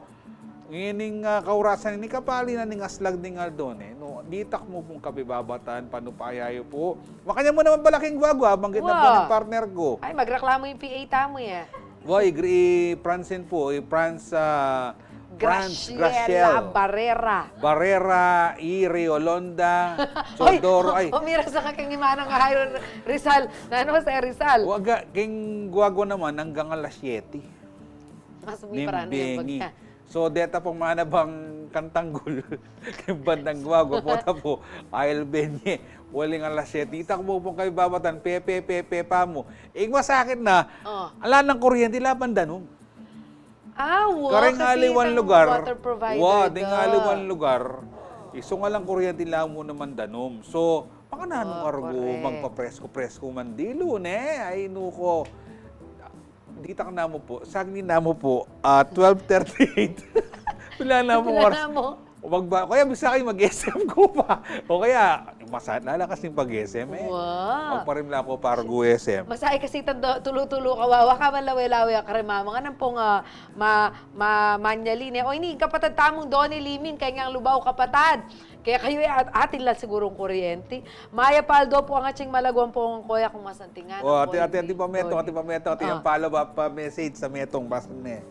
ngening, ah, kaurasan ini kapali na ning aslag ning aldo ne, no, ditak mu pung kapibabatan, panupaya yu pu. Makanyan mu naman pala king guagua, banggit na pu ning partner ku. Ay, magreklamu ing P A tamu, e. Wa, i Gr-, i Francine pu, i Franz, ah, Franz Graciela Graciel. Barrera. Barrera, i Reolonda, Teodoro, ay. Umiras na ka king Manang Jairo Rizal. Nanu, Jose Rizal? Wa, ga, king guagua naman, anggang alas siyete. Mas ning bengi. So, deta pung manabang kang tanggul king bandang guagua, pota pu, ayal bengi, uling alas siyete. Ditak mu pung kapibabatan, pepe, pepe pa mu. Ing masakit na, ala nang kuryente, ala pang danum. Ah, wa, kasi itang water provider daw. Karing aliwan lugar, wa, ding aliwan lugar, isung alang kuryente, ala mu naman danum. So, makananu kargu magpapresko-presko man dilu ne? Ay, nuko. Ditak namu pu, sagni namu pu, ah, twelve thirty-eight. Pila namu oras? O magba-, kaya bisa kayu mag-S M ko pa. O kaya, masakit lalakas ning pag-S M e. Wow. Magparimla ko para gu-S M. Masakit kasi itang do-, tulu-tulu kawawa ka man lawe-lawe a karemamang. Anan pung, ah, ma-, ma-, manyali ne. O ini, kapatad tamung Donny Limin, kaya ngang Lubao kapatad. Kaya kayu e, at-, atin la sigurung kuryente. Maya Paldo pu ang atsing malaguang pung koya kung masantingan. O, ati, ati, ati pa metung, ati pa metung, ati ang follow-up pa message sa metung, basta ne.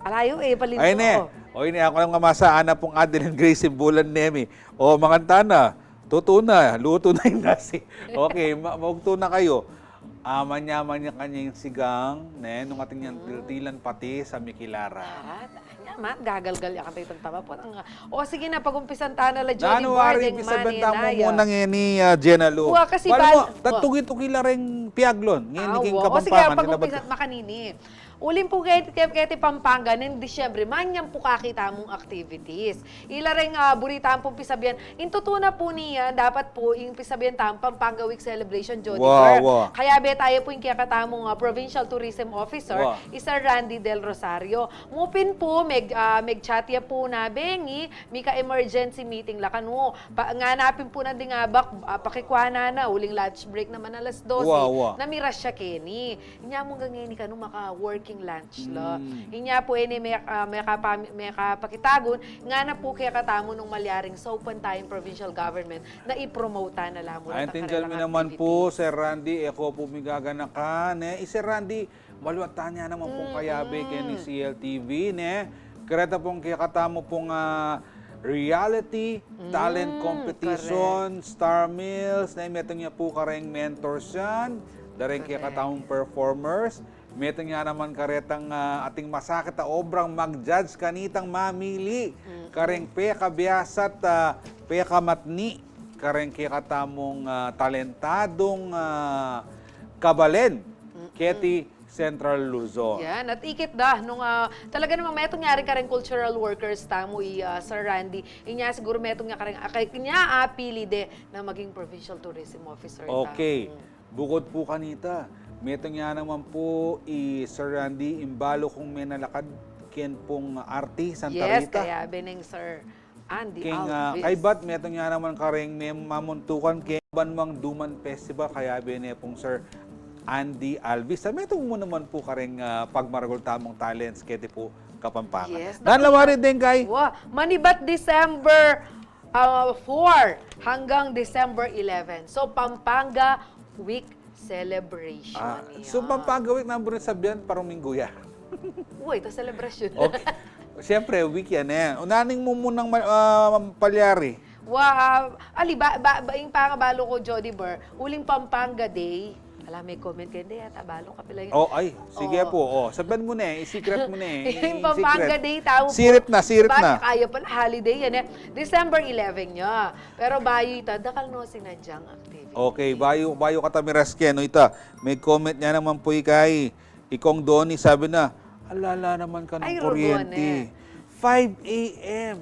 Alayu e, palinto. Ay, ne. O, ini, aku lang mamasa, ana pung Adeline Grace Simbulan Nemi. O, manganta na. Tutu na, lutu na ing nasi. Okay, ma-, maugtu na kayu. Ah, manyaman ya kanya ing sigang, ne, nung atin yang tiltilan pati sa Mikilara. Ah, nyaman, gagalgal ya kanta itang tama po. Ang, o, sige na, pag-umpisan ta na la, Jody Barding, pisabian ta mu muna ngeni, ah, Jenna Lou. Wa, kasi bal-, tatugi-tugi la reng piaglon. Ngeni king Kapampangan, pag-umpisan makanini. Uling pu keti, keti Pampanga, neng Disyembre, manyan pu kaki tamung activities. Ila reng, ah, buri tamu pung pisabian. Ing tutu na pu niyan, dapat pu, ing pisabian tamu, Pampanga Week Celebration, Jody Bar. Kayabe tamu pu ing kekatamung, ah, Provincial Tourism Officer, i Sir Randy Del Rosario. Mu pin pu, meg-, ah, meg-chat ya pu na bengi, mika-emergency meeting la kanu. Pa-, ngana pin pu nanding abak, ah, pakikua na na, uling lunch break naman alas dose. Namiras ya keni. Inya mu ngeni kanu maka-working lunch la. Inya pu e ne me-, ah, mekapa-, mekapakitagun, ngana pu kekatamu nung malyaring saupan tayung provincial government na i-promote na la mu reta karela. Ayan, tinggel mi naman pu, Sir Randy, e ko pu migaganakan, e. I Sir Randy, maluatan ya naman pung kayabe keni C L T V, ne? Kareta pung kekatamu pung, ah, reality, talent competition, Star Mills, ne? Metung ya pu kareng mentors yan, dareng kekatamung performers, metung ya naman karetang, ah, ating masakit a obrang mag-judge kanitang mamili kareng pekabiasat, ah, pekamatni kareng kekatamung, ah, talentadung, ah, kabalen keti Central Luzon. Yan, at ikit da, nung, ah, talaga namang metung ya rin kareng cultural workers tamu i, ah, Sir Randy, inya siguru metung ya kareng, ah, kay-, inya apili de na maging provincial tourism officer tamu. Okay. Bukud pu kanita, metung ya naman pu i Sir Randy, ing balu kung menalakad keng pung arte, Santa Rita. Yes, kayabe neng Sir Andy Alvis. Keng, ah, kaybat, metung ya naman kareng me-, mamuntukan keng Banwang Duman Festival, kayabe ne pung Sir Andy Alvis. Sa metung mu naman pu kareng, ah, pagmaragul tamung talents keti pu Kapampangan. Yes, dan lawari deng kay. Wa, manibat December, ah, four hanggang December eleven. So, Pampanga Week celebration. Ah, so, Pampanga Week, nanu rin sabian, paruminggu ya. Uy, ito selebrasyon. Okay. Siyempre, week yan e. Unaning mumunang ma-, ah, palyari. Wa, ah, ali, ba, ba, ba, ing pangabalu ku, Jody Bar, uling Pampanga Day. Ala, me-comment keni, hindi yata balu, kapila yun. O, ay, sige pu. O, sabian mu ne, i-secret mu ne. Ing Pampanga Day, tau pu. Sirit na, sirit na. Bakit kaya pala, holiday yan e. December eleven ya. Pero bayu ita, dakal no sinadyang activity. Okay, bayu, bayu kata miras keni, ita. Me-comment ya naman pu i kay Ikong Donny, sabi na, ala, ala naman kanung kuryente. Five A M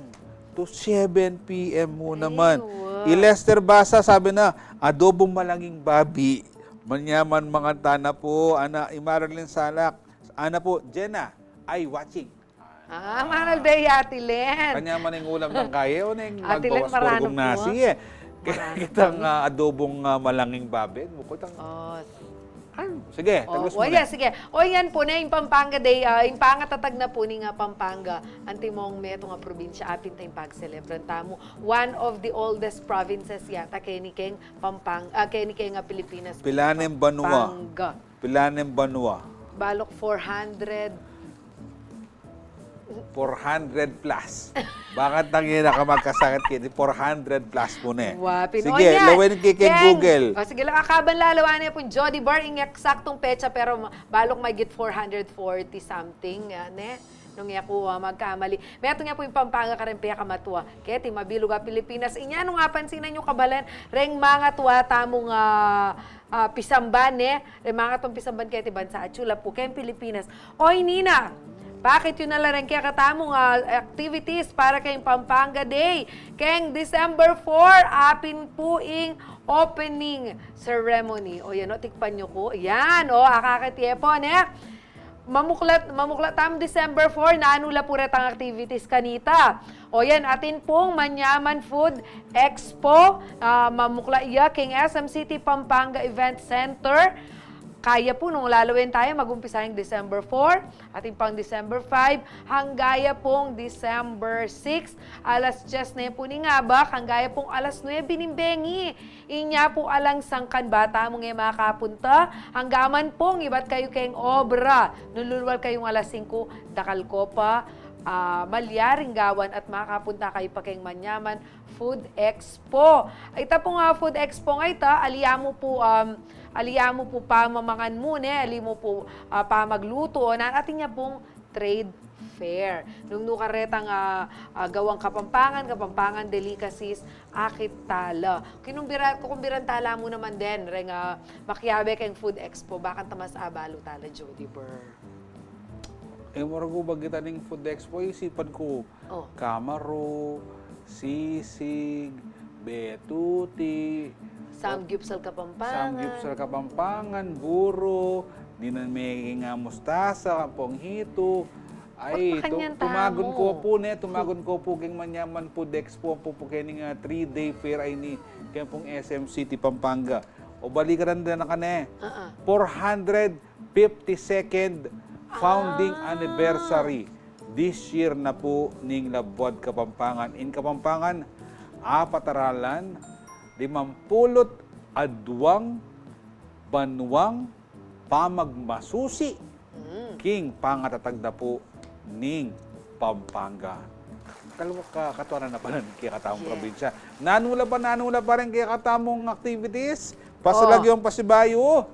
to seven P M mu naman. I Lester Basa, sabi na, adobong malanging babi. Manyaman manganta na pu, ana, i Marilyn Salak, ana pu, Jenna, I watching. Ah, manal de, Ate Len. Kanya man ing ulam nang kaye, o neng magbawas kurgong nasi e. Kaya kitang, ah, adobong, ah, malanging babi, bukod ang... O, sige, tagos mu na. Sige. O, yan pu ne, ing Pampanga Day, ah, ing pangatatag na pu ning, ah, Pampanga, antimong metung a probinsya, apin ta ing pagselebran tamu. One of the oldest provinces yata, keni keng Pampang-, ah, keni keng, ah, Pilipinas. Pila neng banua? Pila neng banua? Baluk four hundred. Four hundred plus. Bakit nang yun nakamagkasakit kini? Four hundred plus pu ne. Wa, Pinoy. Sige, lawen keng Google. O, sige, lang akaban lalawan ne pung Jody Bar ing eksaktung petsa, pero ma-, baluk mahigit four hundred forty something, ah, ne? Nung e ku, ah, magkamali. Metung ya pu ing Pampanga kareng pekamatua keti mabilug a Pilipinas. Inya nung apansinan yu, kabalen, reng mangatua tamung, ah, ah, pisamban, ne? Reng mangatua pisamban keti bansa atsu la pu keng Pilipinas. Oy, nina, pakit yu na la reng kekatamung, ah, activities para keng Pampanga Day. Keng December four, apin pu ing opening ceremony. O, yan o, tikpan yu ku. Yan o, akakit ye pu, ne? Mamuklat, mamuklat tam December four, nanu la pu retang activities kanita. O yan, atin pung Manyaman Food Expo, ah, mamuklat ya king S M City Pampanga Event Center. Kaya pu nung lalawen taya, mag-umpisa yang December four, atin pang December five, hanggang ya pung December six, alas dyes ne pu ning abak, hanggang ya pung alas nuebe ning bengi. Inya pu alang sangkan bata mung e makapunta, anggaman pung ibat kayu keng obra, nung lulwal kayung alas singku, dakal ko pa, ah, malyaring gawan at makapunta kayu pa keng Manyaman Food Expo. Ita pung, ah, Food Expo nga ita, ali ya mu pu, um, ali ya mu pu pamamangan mu ne, ali mu pu, ah, pamaglutu, o nan atin ya pung trade fair. Nung nu karetang, ah, ah, gawang Kapampangan, Kapampangan delicacies, akit tala. Kinumbiran, kukumbiran tala mu naman din, reng, ah, makiabe keng Food Expo, bakanta mas abalu tala, Jody Burr. E, mura ku bagita ning Food Expo, isipan ku, Oh. Kamaro, sisig, betuti, samgyupsal Kapampangan. Samgyupsal Kapampangan, buro, dinan me ing mustasa, ponghitu. Ay, tu-, tumagun ko pu ne, tumagun ko pu keng Manyaman Food Expo, pu, pu kening, ah, three-day fair a ini, keng pung S M City Pampanga. O balikan da na kane. Ah, ah. Four hundred fifty-second founding anniversary this year na pu ning Labuad Kapampangan. In Kapampangan, apat a ralan, limampulu't aduang banuang pamagmasusi king pangatatag na pu ning Pampanga. Kaluwa ka, katuanan na pala ning kekatamung probinsya. Nanu la pa, nanu la pa rin kekatamung activities? Pasalag yung pasibayu.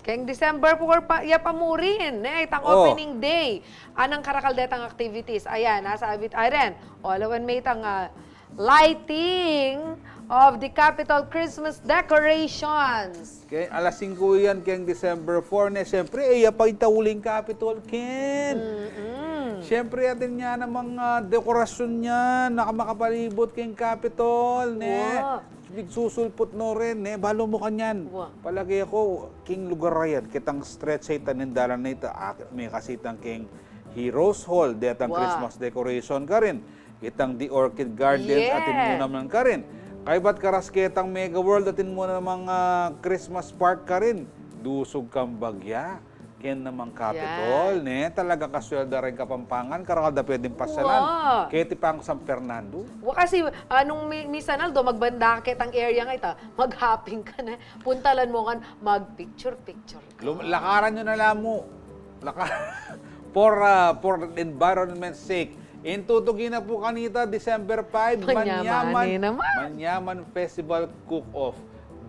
Keng December four pa, ya pa mu rin, ne, itang opening day. Anang karakal detang activities? Ayan, nasa abit, ay rin. O, alawan me itang, ah, lighting of the Capitol Christmas decorations. Keng alas singku yan, keng December four, ne, siyempre, e, ya pa ita uling Capitol, Ken. Mm-mm. Siyempre, atin ya namang, ah, dekorasyon yan, nakamakapalibut keng Capitol, ne. Wow. Susulput no rin, ne, balu mu kanyan. Wa. Palage ku, king lugar a yan, ketang stretch a ita ning dalan a ita, ah, me kasi itang keng Heroes Hall, detang Christmas decoration karin. Itang The Orchid Gardens, atin mu naman karin. Kaybat karas ketang Mega World, atin mu namang, ah, Christmas Park karin. Dusug kang bagya. Ken namang Capitol, ne? Talaga kaswelda ring Kapampangan, karakal da pwedeng pasyalan. Wa. Keti pang San Fernando. Wa, kasi, ah, nung mi-, misan aldo, magbanda ka ketang area nga ita, mag-hopping ka na. Puntalan mu kan, mag-picture-picture ka. Lum-, lakaran nyo na la mu. Laka-, for, ah, for environment's sake. In tutuki na pu kanita, December five, Manyaman, Manyaman Festival Cook-Off.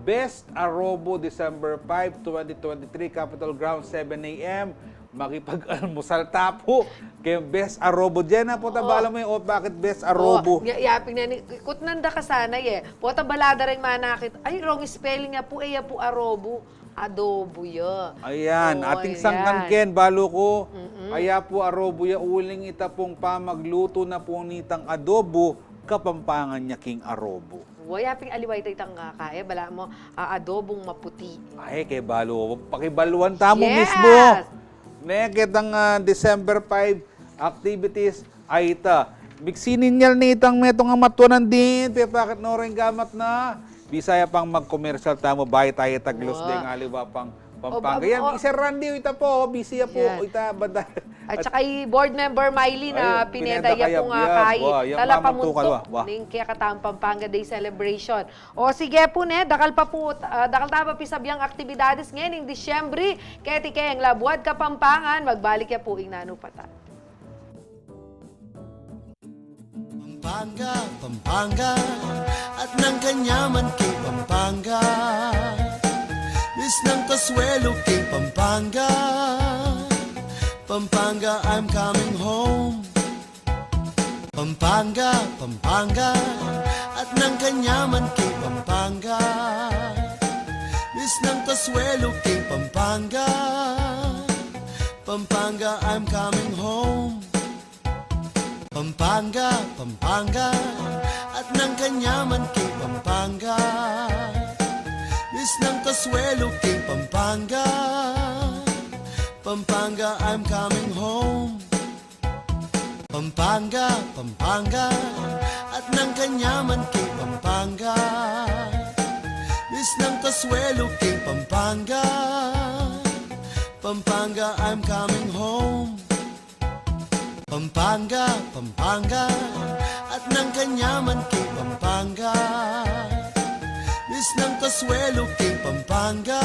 Best Arobo, December five, twenty twenty-three, Capitol Grounds, seven A M. Makipag-almusal ta pu keng Best Arobo. Jenna, pota bala mu yung, o, bakit Best Arobo? O, ya-, yaping na ni, kutnan da ka sana, e. Pota bala da ring manakit, ay, wrong spelling ya pu, e, ya pu arobo. Adobo ya. Ayan, ating sangkan, Ken, balu ku. Mm-mm. Aya pu arobo ya, uling ita pung pamaglutu na pu nitang adobo, Kapampangan ya king arobo. Wa, yaping aliwa ita itang kakae, bala mu, ah, adobong maputi. Ay, ke balu, pakibaluan ta mu mismu. Ne, ketang, ah, December five, activities, ay ita. Migsininyal ne itang metung a matuanan din, pepakit no ring gamat na. Bisaya pang magkomersyal tamu, bayu taya taglus deng aliwa pang Pampanga. Yan, Sir Randy, ita pu, busy ya pu. Ita, banda. At saka i Board Member Mylene, ah, Pineda, ya pu nga kayi talapamuntuk ning kekatamung Pampanga Day celebration. O, sige pu, ne, dakal pa pu, ah, dakal ta pa pisabiang aktibidades ngening Disyembre, keti keng Labuad Kapampangan, magbalik ya pu ing nanu pa ta. Pampanga, Pampanga, at nang kanyaman keng Pampanga. Miss nang kasuelo keng Pampanga. Pampanga, I'm coming home. Pampanga, Pampanga, at nang kanyaman keng Pampanga. Miss nang kasuelo keng Pampanga. Pampanga, I'm coming home. Pampanga, Pampanga, at nang kanyaman keng Pampanga. Miss nang kasuelo keng Pampanga. Pampanga, I'm coming home. Pampanga, Pampanga, at nang kanyaman king Pampanga. Misnang kasuelo king Pampanga. Pampanga, I'm coming home. Pampanga, Pampanga, at nang kanyaman king Pampanga. Misnang kasuelo king Pampanga.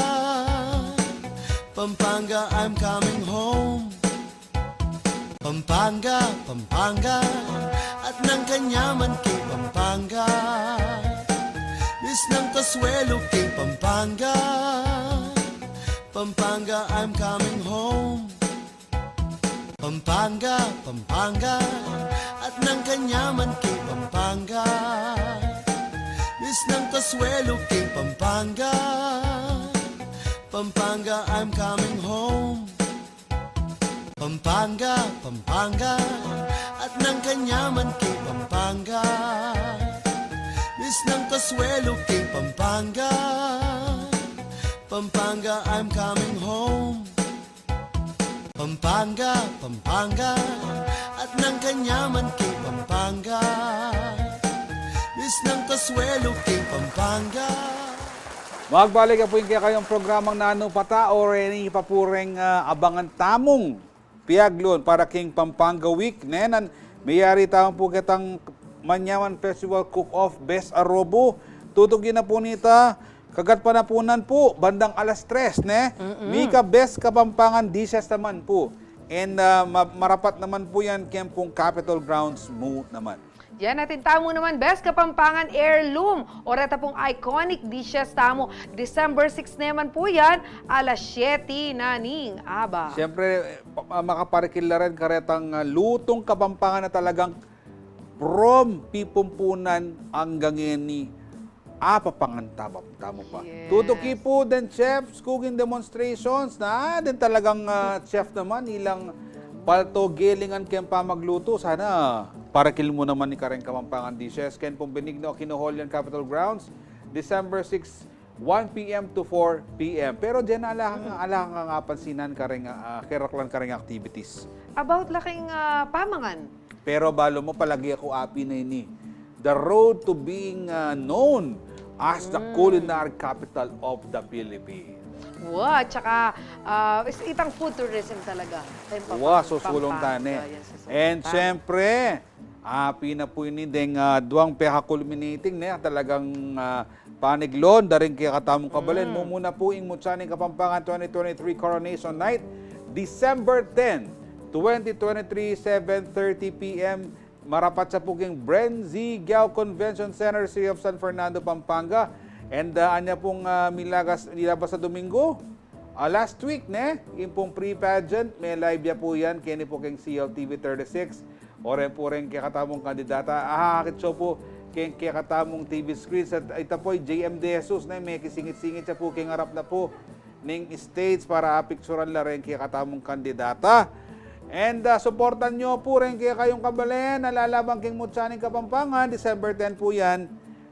Pampanga, I'm coming home. Pampanga, Pampanga, at nang kanyaman king Pampanga. Misnang kasuelo king Pampanga. Pampanga, I'm coming home. Pampanga, Pampanga, at nang kanyaman king Pampanga. Misnang kasuelo king Pampanga. Pampanga, I'm coming home. Pampanga, Pampanga, at nang kanyaman king Pampanga. Misnang kasuelo king Pampanga. Pampanga, I'm coming home. Pampanga, Pampanga, at nang kanyaman king Pampanga. Misnang kasuelo king Pampanga. Magbalik ya pu ing kekayung programang Nanu pa ta, o reni pa pu reng, ah, abangan tamung piagluan para king Pampanga Week, ne? Nan, meyari tamu pu ketang Manyaman Festival Cook-Off Best Adobo. Tutuki na pu nita, kagat panapunan pu, bandang alas tres, ne? Mm-mm. Mika Best Kapampangan Dishes naman pu. And, ah, ma-, marapat naman pu yan keng pung Capitol Grounds mu naman. Yan, atin tamu naman, Best Kapampangan Heirloom, o reta pung iconic dishes tamu. December six naman pu yan, alas siyete na ning aba. Siyempre, eh, pa-, ah, makaparikil la rin karetang, ah, lutung Kapampangan na talagang from pipumpunan anggang ngeni, apapangan tamu, tamu pa. Yes. Tutuki pu deng chefs, cooking demonstrations, na deng talagang, ah, chef naman, ilang palto, galingan keng pamagluto. Sana parikil mu naman ing kareng Kapampangan dishes. Keng pung Benigno Aquino Hall yan, Capitol Grounds, December six, one P M to four P M. Pero dyan, ala kang, mm, ala kang apansinan kareng, ah, keraklan kareng activities. About la keng, ah, pamangan. Pero balu mu, palagi aku api na ini. The road to being, ah, known as the, mm, culinary capital of the Philippines. Wa, tsaka, ah, is-, itang food tourism talaga. Wa, susulung ta ne. Yan, susulung ta. And siyempre, api na pu ini deng, ah, duang peka-culminating, ne, talagang, ah, paniglon da ring kekatamung kabalen. Mm. Mumuna pu ing Mutya ning Kapampangan twenty twenty-three Coronation Night, December ten, twenty twenty-three, seven thirty P M. Marapat ya pu king Bren Z Giao Convention Center, City of San Fernando, Pampanga. And, ah, anya pung, ah, milagas, milabas a Domingo, ah, last week, ne? Ing pung pre-pageant, me-live ya pu yan keni pu keng C L T V thirty-six. O ren pu reng kekatamung kandidata, ahakit ya pu keng kekatamung T V screens. At ita pu i J M De Jesus, ne, mekisingit-singit ya pu keng arap na pu ning stage para apikturan la reng kekatamung kandidata. And, ah, suportan yu pu reng kekayung kabalen a lalaban keng Mutya ning Kapampangan, December ten pu yan,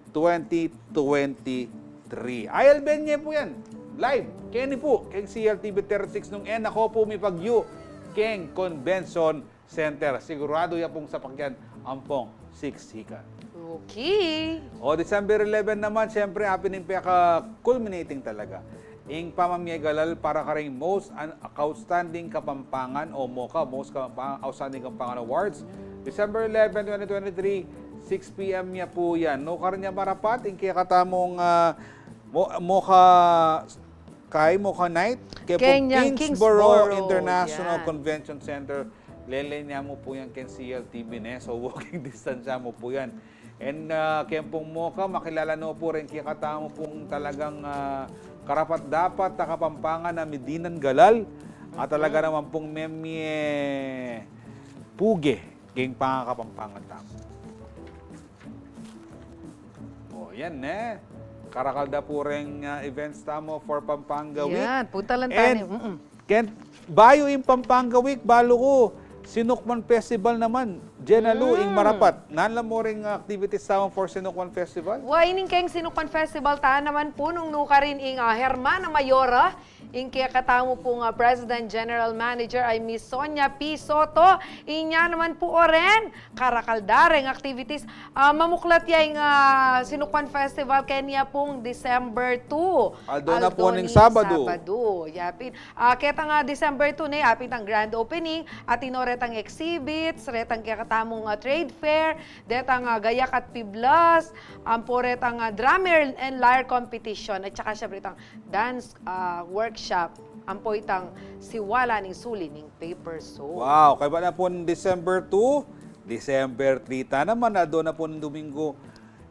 twenty twenty-three. Ayal benye pu yan. Live. Keni pu keng C L T V thirty-six nung e na ko pu mipagyu keng Convention Center. Siguradu ya pung sapakyan ampong siksikan. Okay. O, December eleven naman, siyempre, api ning peka-culminating talaga. Ing pamamie galal para karing most an-, outstanding Kapampangan o MOCA, Most Kapampangan, Outstanding Kapampangan Awards. December eleven, twenty twenty-three, six P M ya pu yan. Nukarin ya marapat ing kekatamung, ah, Mo-, MOCA, kay MOCA Night, keng Kingsborough, Kingsborough International, yan, Convention Center. Lele ne mu pu yan keng C L T V, ne? So, walking distance ya mu pu yan. And, ah, keng pung MOCA, makilala no pu reng kekatamu pung talagang, ah, karapat-dapat a Kapampangan a midinan galal. At talaga naman pung memie puge keng pangakapampangan tamu. O, yan, ne? Karakal da pu reng, ah, events tamu for Pampanga Week. Yan, punta lang tayo. And, mm-mm, keng, bayu ing Pampanga Week, balu ku, Sinukman Festival naman. Jenna Lu, ing, mm, marapat. Nanu la mu ring activities tamu for Sinukman Festival? Wa, ining keng Sinukman Festival ta naman pu nung nukarin ing, ah, Hermana Mayora, Ing kekatamu pung, ah, President General Manager ay Miss Sonia P Soto. Inya naman pu o ren, karakal da reng activities. Ah, mamuklat ya ing, ah, Sinukwan Festival keni pung December two. Aldo na pu ning Sabadu. Sabadu. Yapin. Ah, ketang, ah, December two ne, apin itang grand opening, atin o retang exhibits, retang kekatamung, ah, trade fair, detang, ah, gayak at piblas, ampo retang, ah, drummer and lyre competition, at saka siyempre itang dance, ah, workshop, ampo itang siwala ning suli ning paper soap. Wow, kaybat na pung December two, December three ta naman, aldo na pung Domingo,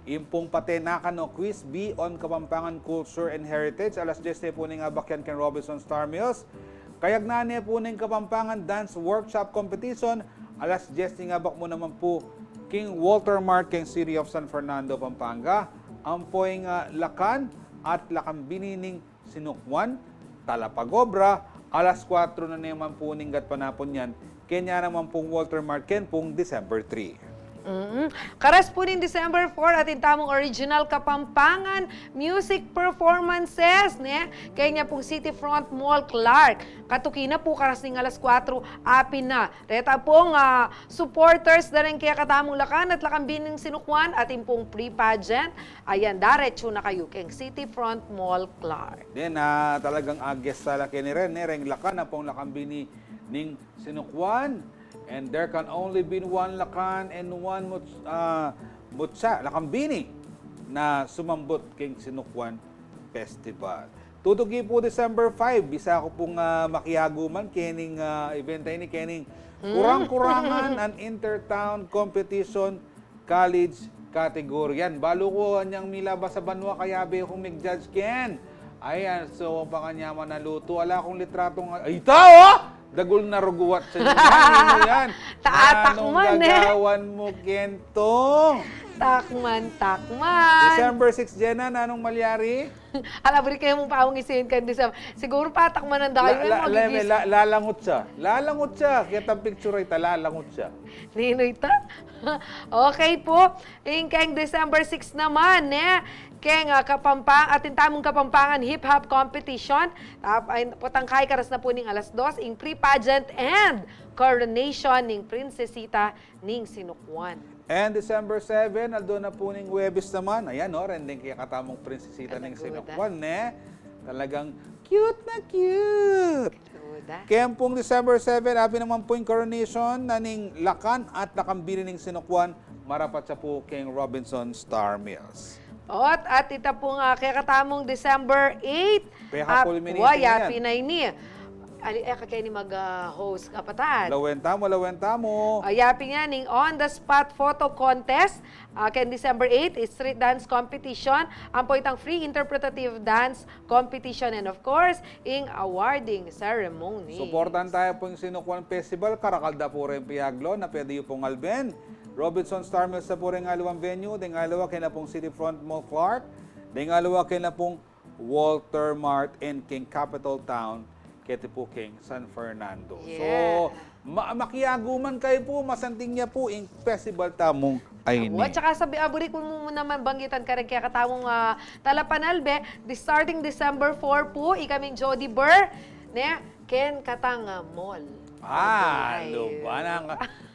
ing pung patenakan o Quiz Bee on Kapampangan Culture and Heritage, alas dyes ne pu ning abak yan keng Robinson Star Mills. Kayagnaan ne pu ning Kapampangan Dance Workshop Competition, alas dyes ning abak mu naman pu king Walter Mart keng City of San Fernando, Pampanga, ampo ing, ah, Lakan at Lakambini ning Sinukwan, Talapagobra, alas kuwatro na naman pu ning gatpanapun yan, kenya naman pung Walter Mart ken pung December three. Mm-mm. Karas pu ning December four, atin tamung original Kapampangan music performances, ne? Kenya pung City Front Mall, Clark. Katuki na pu karas ning alas kuwatro, apin na. Reta pung, ah, supporters da reng kekatamung Lakan at Lakambini ning Sinukwan, atin pung pre-pageant, ayan, daretsu na kayu keng City Front Mall, Clark. Then, ah, talagang ages sa laki ni ren, ne, reng Lakan ampong Lakambini ning Sinukwan. And there can only be one Lakan and one Muts-, ah, Mutsa, Lakambini na sumambut keng Sinukwan Festival. Tutuki pu December five, bisa ku pung, ah, makiaguman kening, ah, event a ini, kening kurang-kurangan an Intertown Competition College category. Yan, balu ku anyang milabas a banua, kayabe kung mig-judge ken. Ayan, so, pakanyaman a lutu, ala kung litratong, ay, ita, o! Dagul na ruguwat sa inyo yan, inu yan? Tatakman, e. Nanung gagawan mu kento? Takman, takman. December six, Jenna, nanung malyari? Ala, buri kayu mu pa akung isin kan December. Siguru patakman na dayu, la-, la-, lalangut siya. Lalangut siya. Ketang picture a ita, lalangut siya. Ninu ita? Okay pu. Ing keng December six naman, ne? Keng, ah, Kapampa-, atin tamung Kapampangan Hip Hop Competition. Tap-, ay, potang kay karas na pu ning alas dos, ing pre-pageant and coronation ning Prinsesita ning Sinukwan. And December seven, aldo na pu ning Huwebes naman. Ayan, o, reng kekatamung Prinsesita ning Sinukwan, ne? Talagang cute na cute. Keng pung December seven, apin naman pu ing coronation na ning Lakan at Lakambini ning Sinukwan, marapat sa pu keng Robinson Star Mills. Ot, at ita pung, ah, kekatamung December eight, wa, yapin na ini. Ali, e, ka keni mag, ah, host, kapatad. Lawen tamu, lawen tamu. Ah, yapin yan ing on the spot photo contest. Ah, keng December eight, street dance competition, ampo itang free interpretative dance competition, and of course, ing awarding ceremony. Suportan taya pu ing Sinukwan Festival, karakal da pu reng piaglon, a pwede yu pung alben. Robinson Star Mills na pu reng aliwang venue, deng aliwa keng pung City Front Mall, Clark, deng aliwa keng pung Walter Mart, and keng Capital Town, keti pu keng San Fernando. So, ma-, makiaguman kayu pu, masanting ya pu ing festival tamung a ini. At saka sabi, a, buri ku mu naman banggitan kareng kekatamung, ah, talapanalbe, di starting December four pu, ikaming Jody Burr, ne, keng katang, ah, mall. Ah, ano ba? Nang,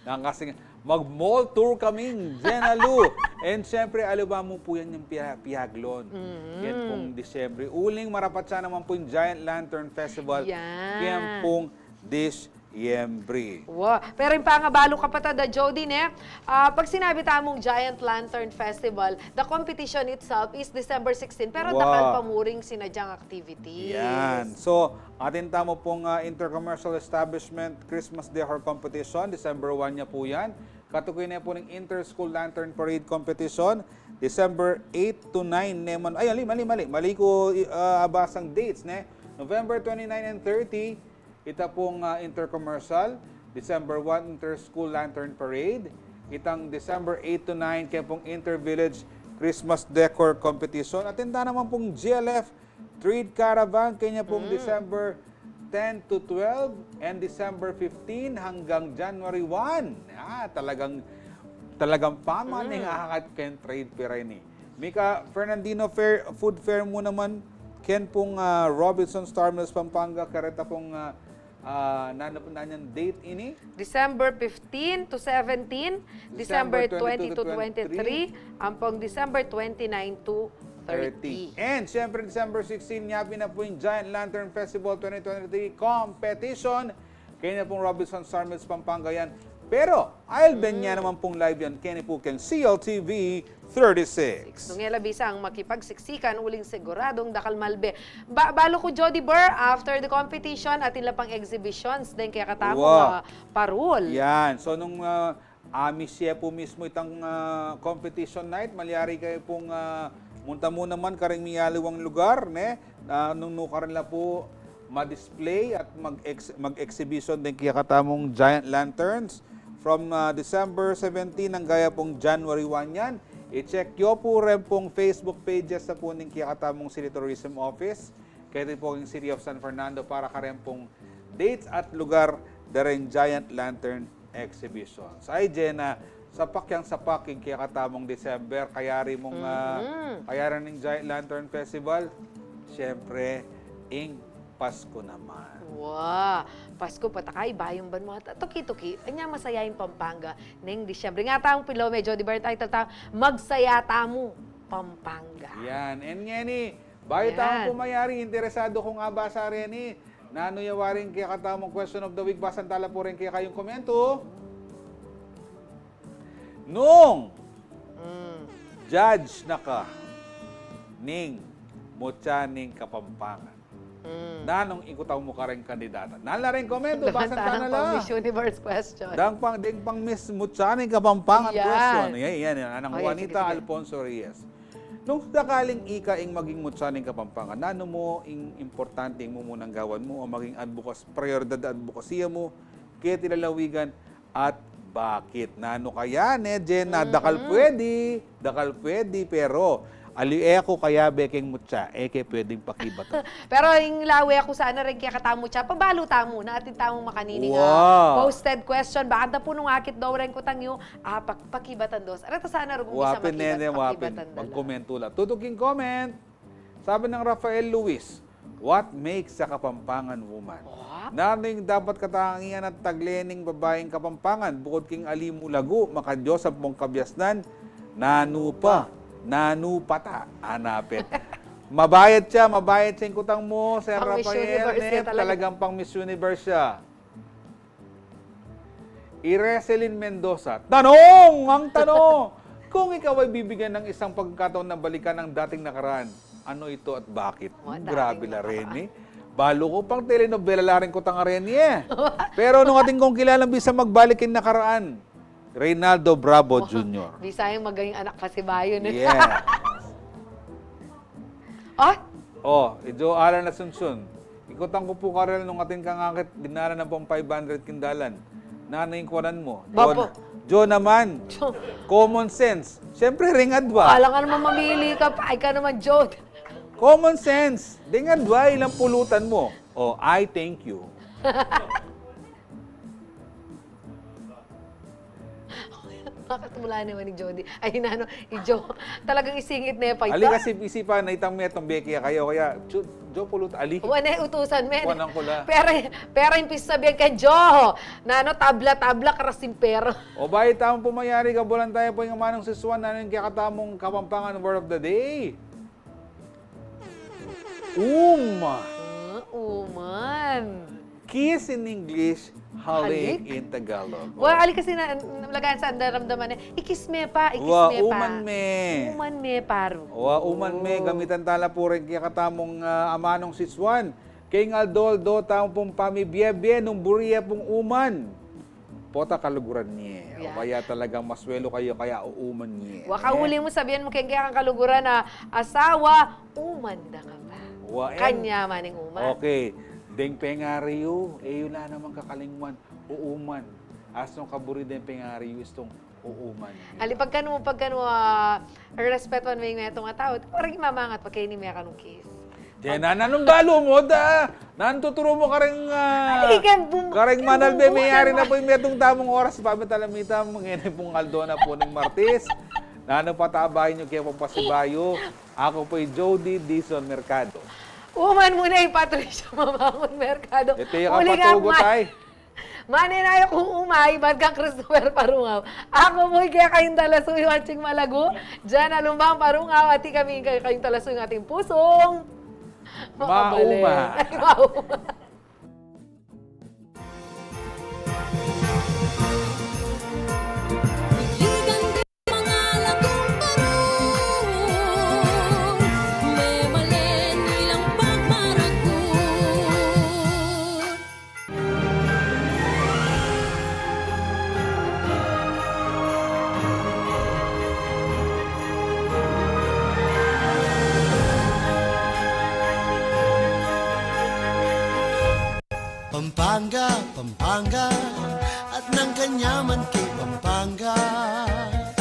nang kasing, Mag-mall tour kaming, Jenna Lu. And syempre, aliwa mu pu yan ing pia-, piaglon. Yan pung Disyembre. Uling marapat sa naman pu ing Giant Lantern Festival. Yan. Yan pung Disyembre. Wa. Pero ing pangabalu, kapatad a Jody, ne? Ah, pag sinabi tamung Giant Lantern Festival, the competition itself is December sixteen. Pero dakal pa mu ring sinadyang activities. Yan. So, atin tamu pung, ah, Intercommercial Establishment Christmas Decor Competition, December one ya pu yan. Katuki ne pu ning Inter-School Lantern Parade Competition, December eight to nine ne man. Ay, mali, mali, mali. Mali ku, ah, abasang dates, ne? November twenty-nine and thirty, ita pung, ah, Intercommercial, December one, Inter-School Lantern Parade, itang December eight to nine, kaya pung Inter-Village Christmas Decor Competition. Atin ta naman pung G L F Trade Caravan, kanya pung December ten to twelve and December fifteen hanggang January one. Ah, talagang, talagang paman ing ahakat keng trade fair a ini. Mika, Fernandino Fair, Food Fair mu naman, Yan pung, ah, Robinson Star Mills Pampanga, kareta pung, ah, ah, nanu, nanu yang date ini? December fifteen to seventeen, December December twenty to twenty-three, ampong December twenty-nine to thirty. And siyempre, December sixteen, yapin na pu ing Giant Lantern Festival twenty twenty-three competition. Keni pung Robinson Star Mills Pampanga yan. Pero, alben ya naman pung live yan keni pu keng C L T V thirty-six. Nung e la bisang makipagsiksikan, uling siguradung dakal malbe. Ba-, balu ku, Jody Burr, after the competition, atin la pang exhibitions deng kekatamung, ah, parul. Yan. So, nung, ah, amis ye pu mismu itang, ah, competition night, malyari kayu pung, ah, munta mu naman karing miyaliwang lugar, ne? Na nung nukarin la pu ma-display at mag-ex-, mag-exhibition deng kekatamung Giant Lanterns from, ah, December seventeen anggang ya pung January one yan. I-check yu pu rin pung Facebook pages na pu ning kekatamung City Tourism Office, keti pu king City of San Fernando para karin pung dates at lugar dareng Giant Lantern exhibitions. Ay, Jenna, sapak yang sapak ing kekatamung December, kayari mung, ah, kayari ning Giant Lantern Festival, siyempre, ing Pasko naman. Wa, Pasko, pataka, ibayung banua, tuki-tuki, anya masaya ing Pampanga neng Disyembre. Nga tang pilo, medyo, di ba, title ta, Magsaya Tamu, Pampanga. Yan. And ngeni, bayu tamu pu mayari, interesadu kung abasa reni, nanu ya waring kekatamung question of the week, basan tala pu rin kekayung komento. Nung judge na ka ning Mutya ning Kapampangan, nanung ikutang mu kareng kandidata? Nanu la ring komento, basan tana la. Miss Universe question. Dang pang, ding pang Miss Mutya ning Kapampangan question. Yan, yan, yan. Anang Juanita Alfonso Reyes. Nung sakaling ika ing maging Mutya ning Kapampangan, nanu mu ing importante ing mumunang gawan mu o maging advokas-, prioridad adbokasiya mu keti lalawigan at bakit? Nanu kaya, ne, Jenna? Dakal pwede, dakal pwede, pero aliwa ku kaya, be, keng Mutya, e ke pwedeng pakibatan. Pero ing lawe ku sana rin kekatamu Mutya, pabalu tamu, na atin tamung makanini nga posted question, bakanta pu nung akit do ring kutang yu, ah, pak-, pakibatan dos. Areta sana rugung bisa makibat, nene, pakibatan da la. Magkomento la. Tutuking comment. Sabi nang Rafael Luis, "What makes a Kapampangan woman?" Nanu ing dapat katangian at tagle ning babaing Kapampangan, bukod king ali mu lagu, makadiyos ampong kabiasnan, nanu pa, nanu pa ta anapin? Mabayad ya, mabayad ya ing kutang mu, Sir Rafael, ne, talagang pang Miss Universe ya. I Reselin Mendoza, tanong! Ang tanong! Kung ikaw ay bibigyan ng isang pagkakataon na balikan ang dating nakaraan, ano ito at bakit? Grabe la reni. Balu ku pang telenovela la ring kutang reni, e. Pero nung atin kung kilalang bisa magbalik ing nakaraan, Reynaldo Bravo Junior. Bisa yang maging anak pasibayu, ne? Yes. Ah? O, i Jo Alan Asuncion. Ikutang ku pu karela nung atin kang akit, dinalan na pung five hundred king dalan. Nanu ing kuanan mu? Jo, Jo naman. Common sense. Siyempre, ring adwa. Alang ka naman mamili ka pa. Ay ka naman, Jo. Common sense. Ding adwa, ilang pulutan mu? O, I thank you. Makatula naman ni Jody. Ay, nanu, i Jo. Talagang isingit ne pa ita. Ali kasi isipan na itang metung beki kayu, kaya, Jo, Jo pulut, ali. Wa ne, utusan me. Pero, pero yung pisabihan kay Jo. Nanu, tabla-tabla, karasimpero. O ba, itang pumayari ka, bulan tayo po yung manong si Swan, nanu ing kekatamung Kapampangan word of the day? Uma. Ah, uman. Kiss in English, halik in Tagalog. Wa, ali kasi na, lagan sa andaramdaman e. I-kiss me pa, i-kiss me pa. Wa, uman me. Uman me, paru. Wa, uman me, gamitan tala pu rin kekatamung, ah, amanung si Swan. Keng aldo-aldo tamu pung pamibie-bie, nung buri ye pung uman, pota kaluguran ye. O kaya talagang maswelu kayu, kaya uuman ye. Wa, kauli mu sabian mu keng kekang kaluguran a asawa, uman da ka pa. Wa, kanya man ing uman. Okay. Deng pengari yu, e yu la naman kakalingwan, uuman. Astung kaburi deng pengari yu, istung uuman. Ali, pagkanu, pagkanu, ah, respetuan me ing metung a tau, parang imamangat pa keni mekanung kiss. Dinan, nanung balu mu da? Nanu tuturu mu kareng, ah, kareng manalbe, meyari na pu ing metung tamung oras, pamitalamita mu ngeni pung aldo na pu ning Martes. Nanu pa ta abayan yu keng pasibayu? Aku pu i Jody Dizon Mercado. Uman mu ne i Patricia Mamangun Mercado. Iti ka uli nga patugot, man. Ay. Manenaya kung umay, bat kang Christopher Parungaw. Aku pu'y kekayung talasuyu, ating malagu. Dian a lumbang Parungaw, at kami kekayung talasuyu, ating pusung mauma. Ay, mauma. Pampanga, Pampanga, at nang kanyaman keng Pampanga.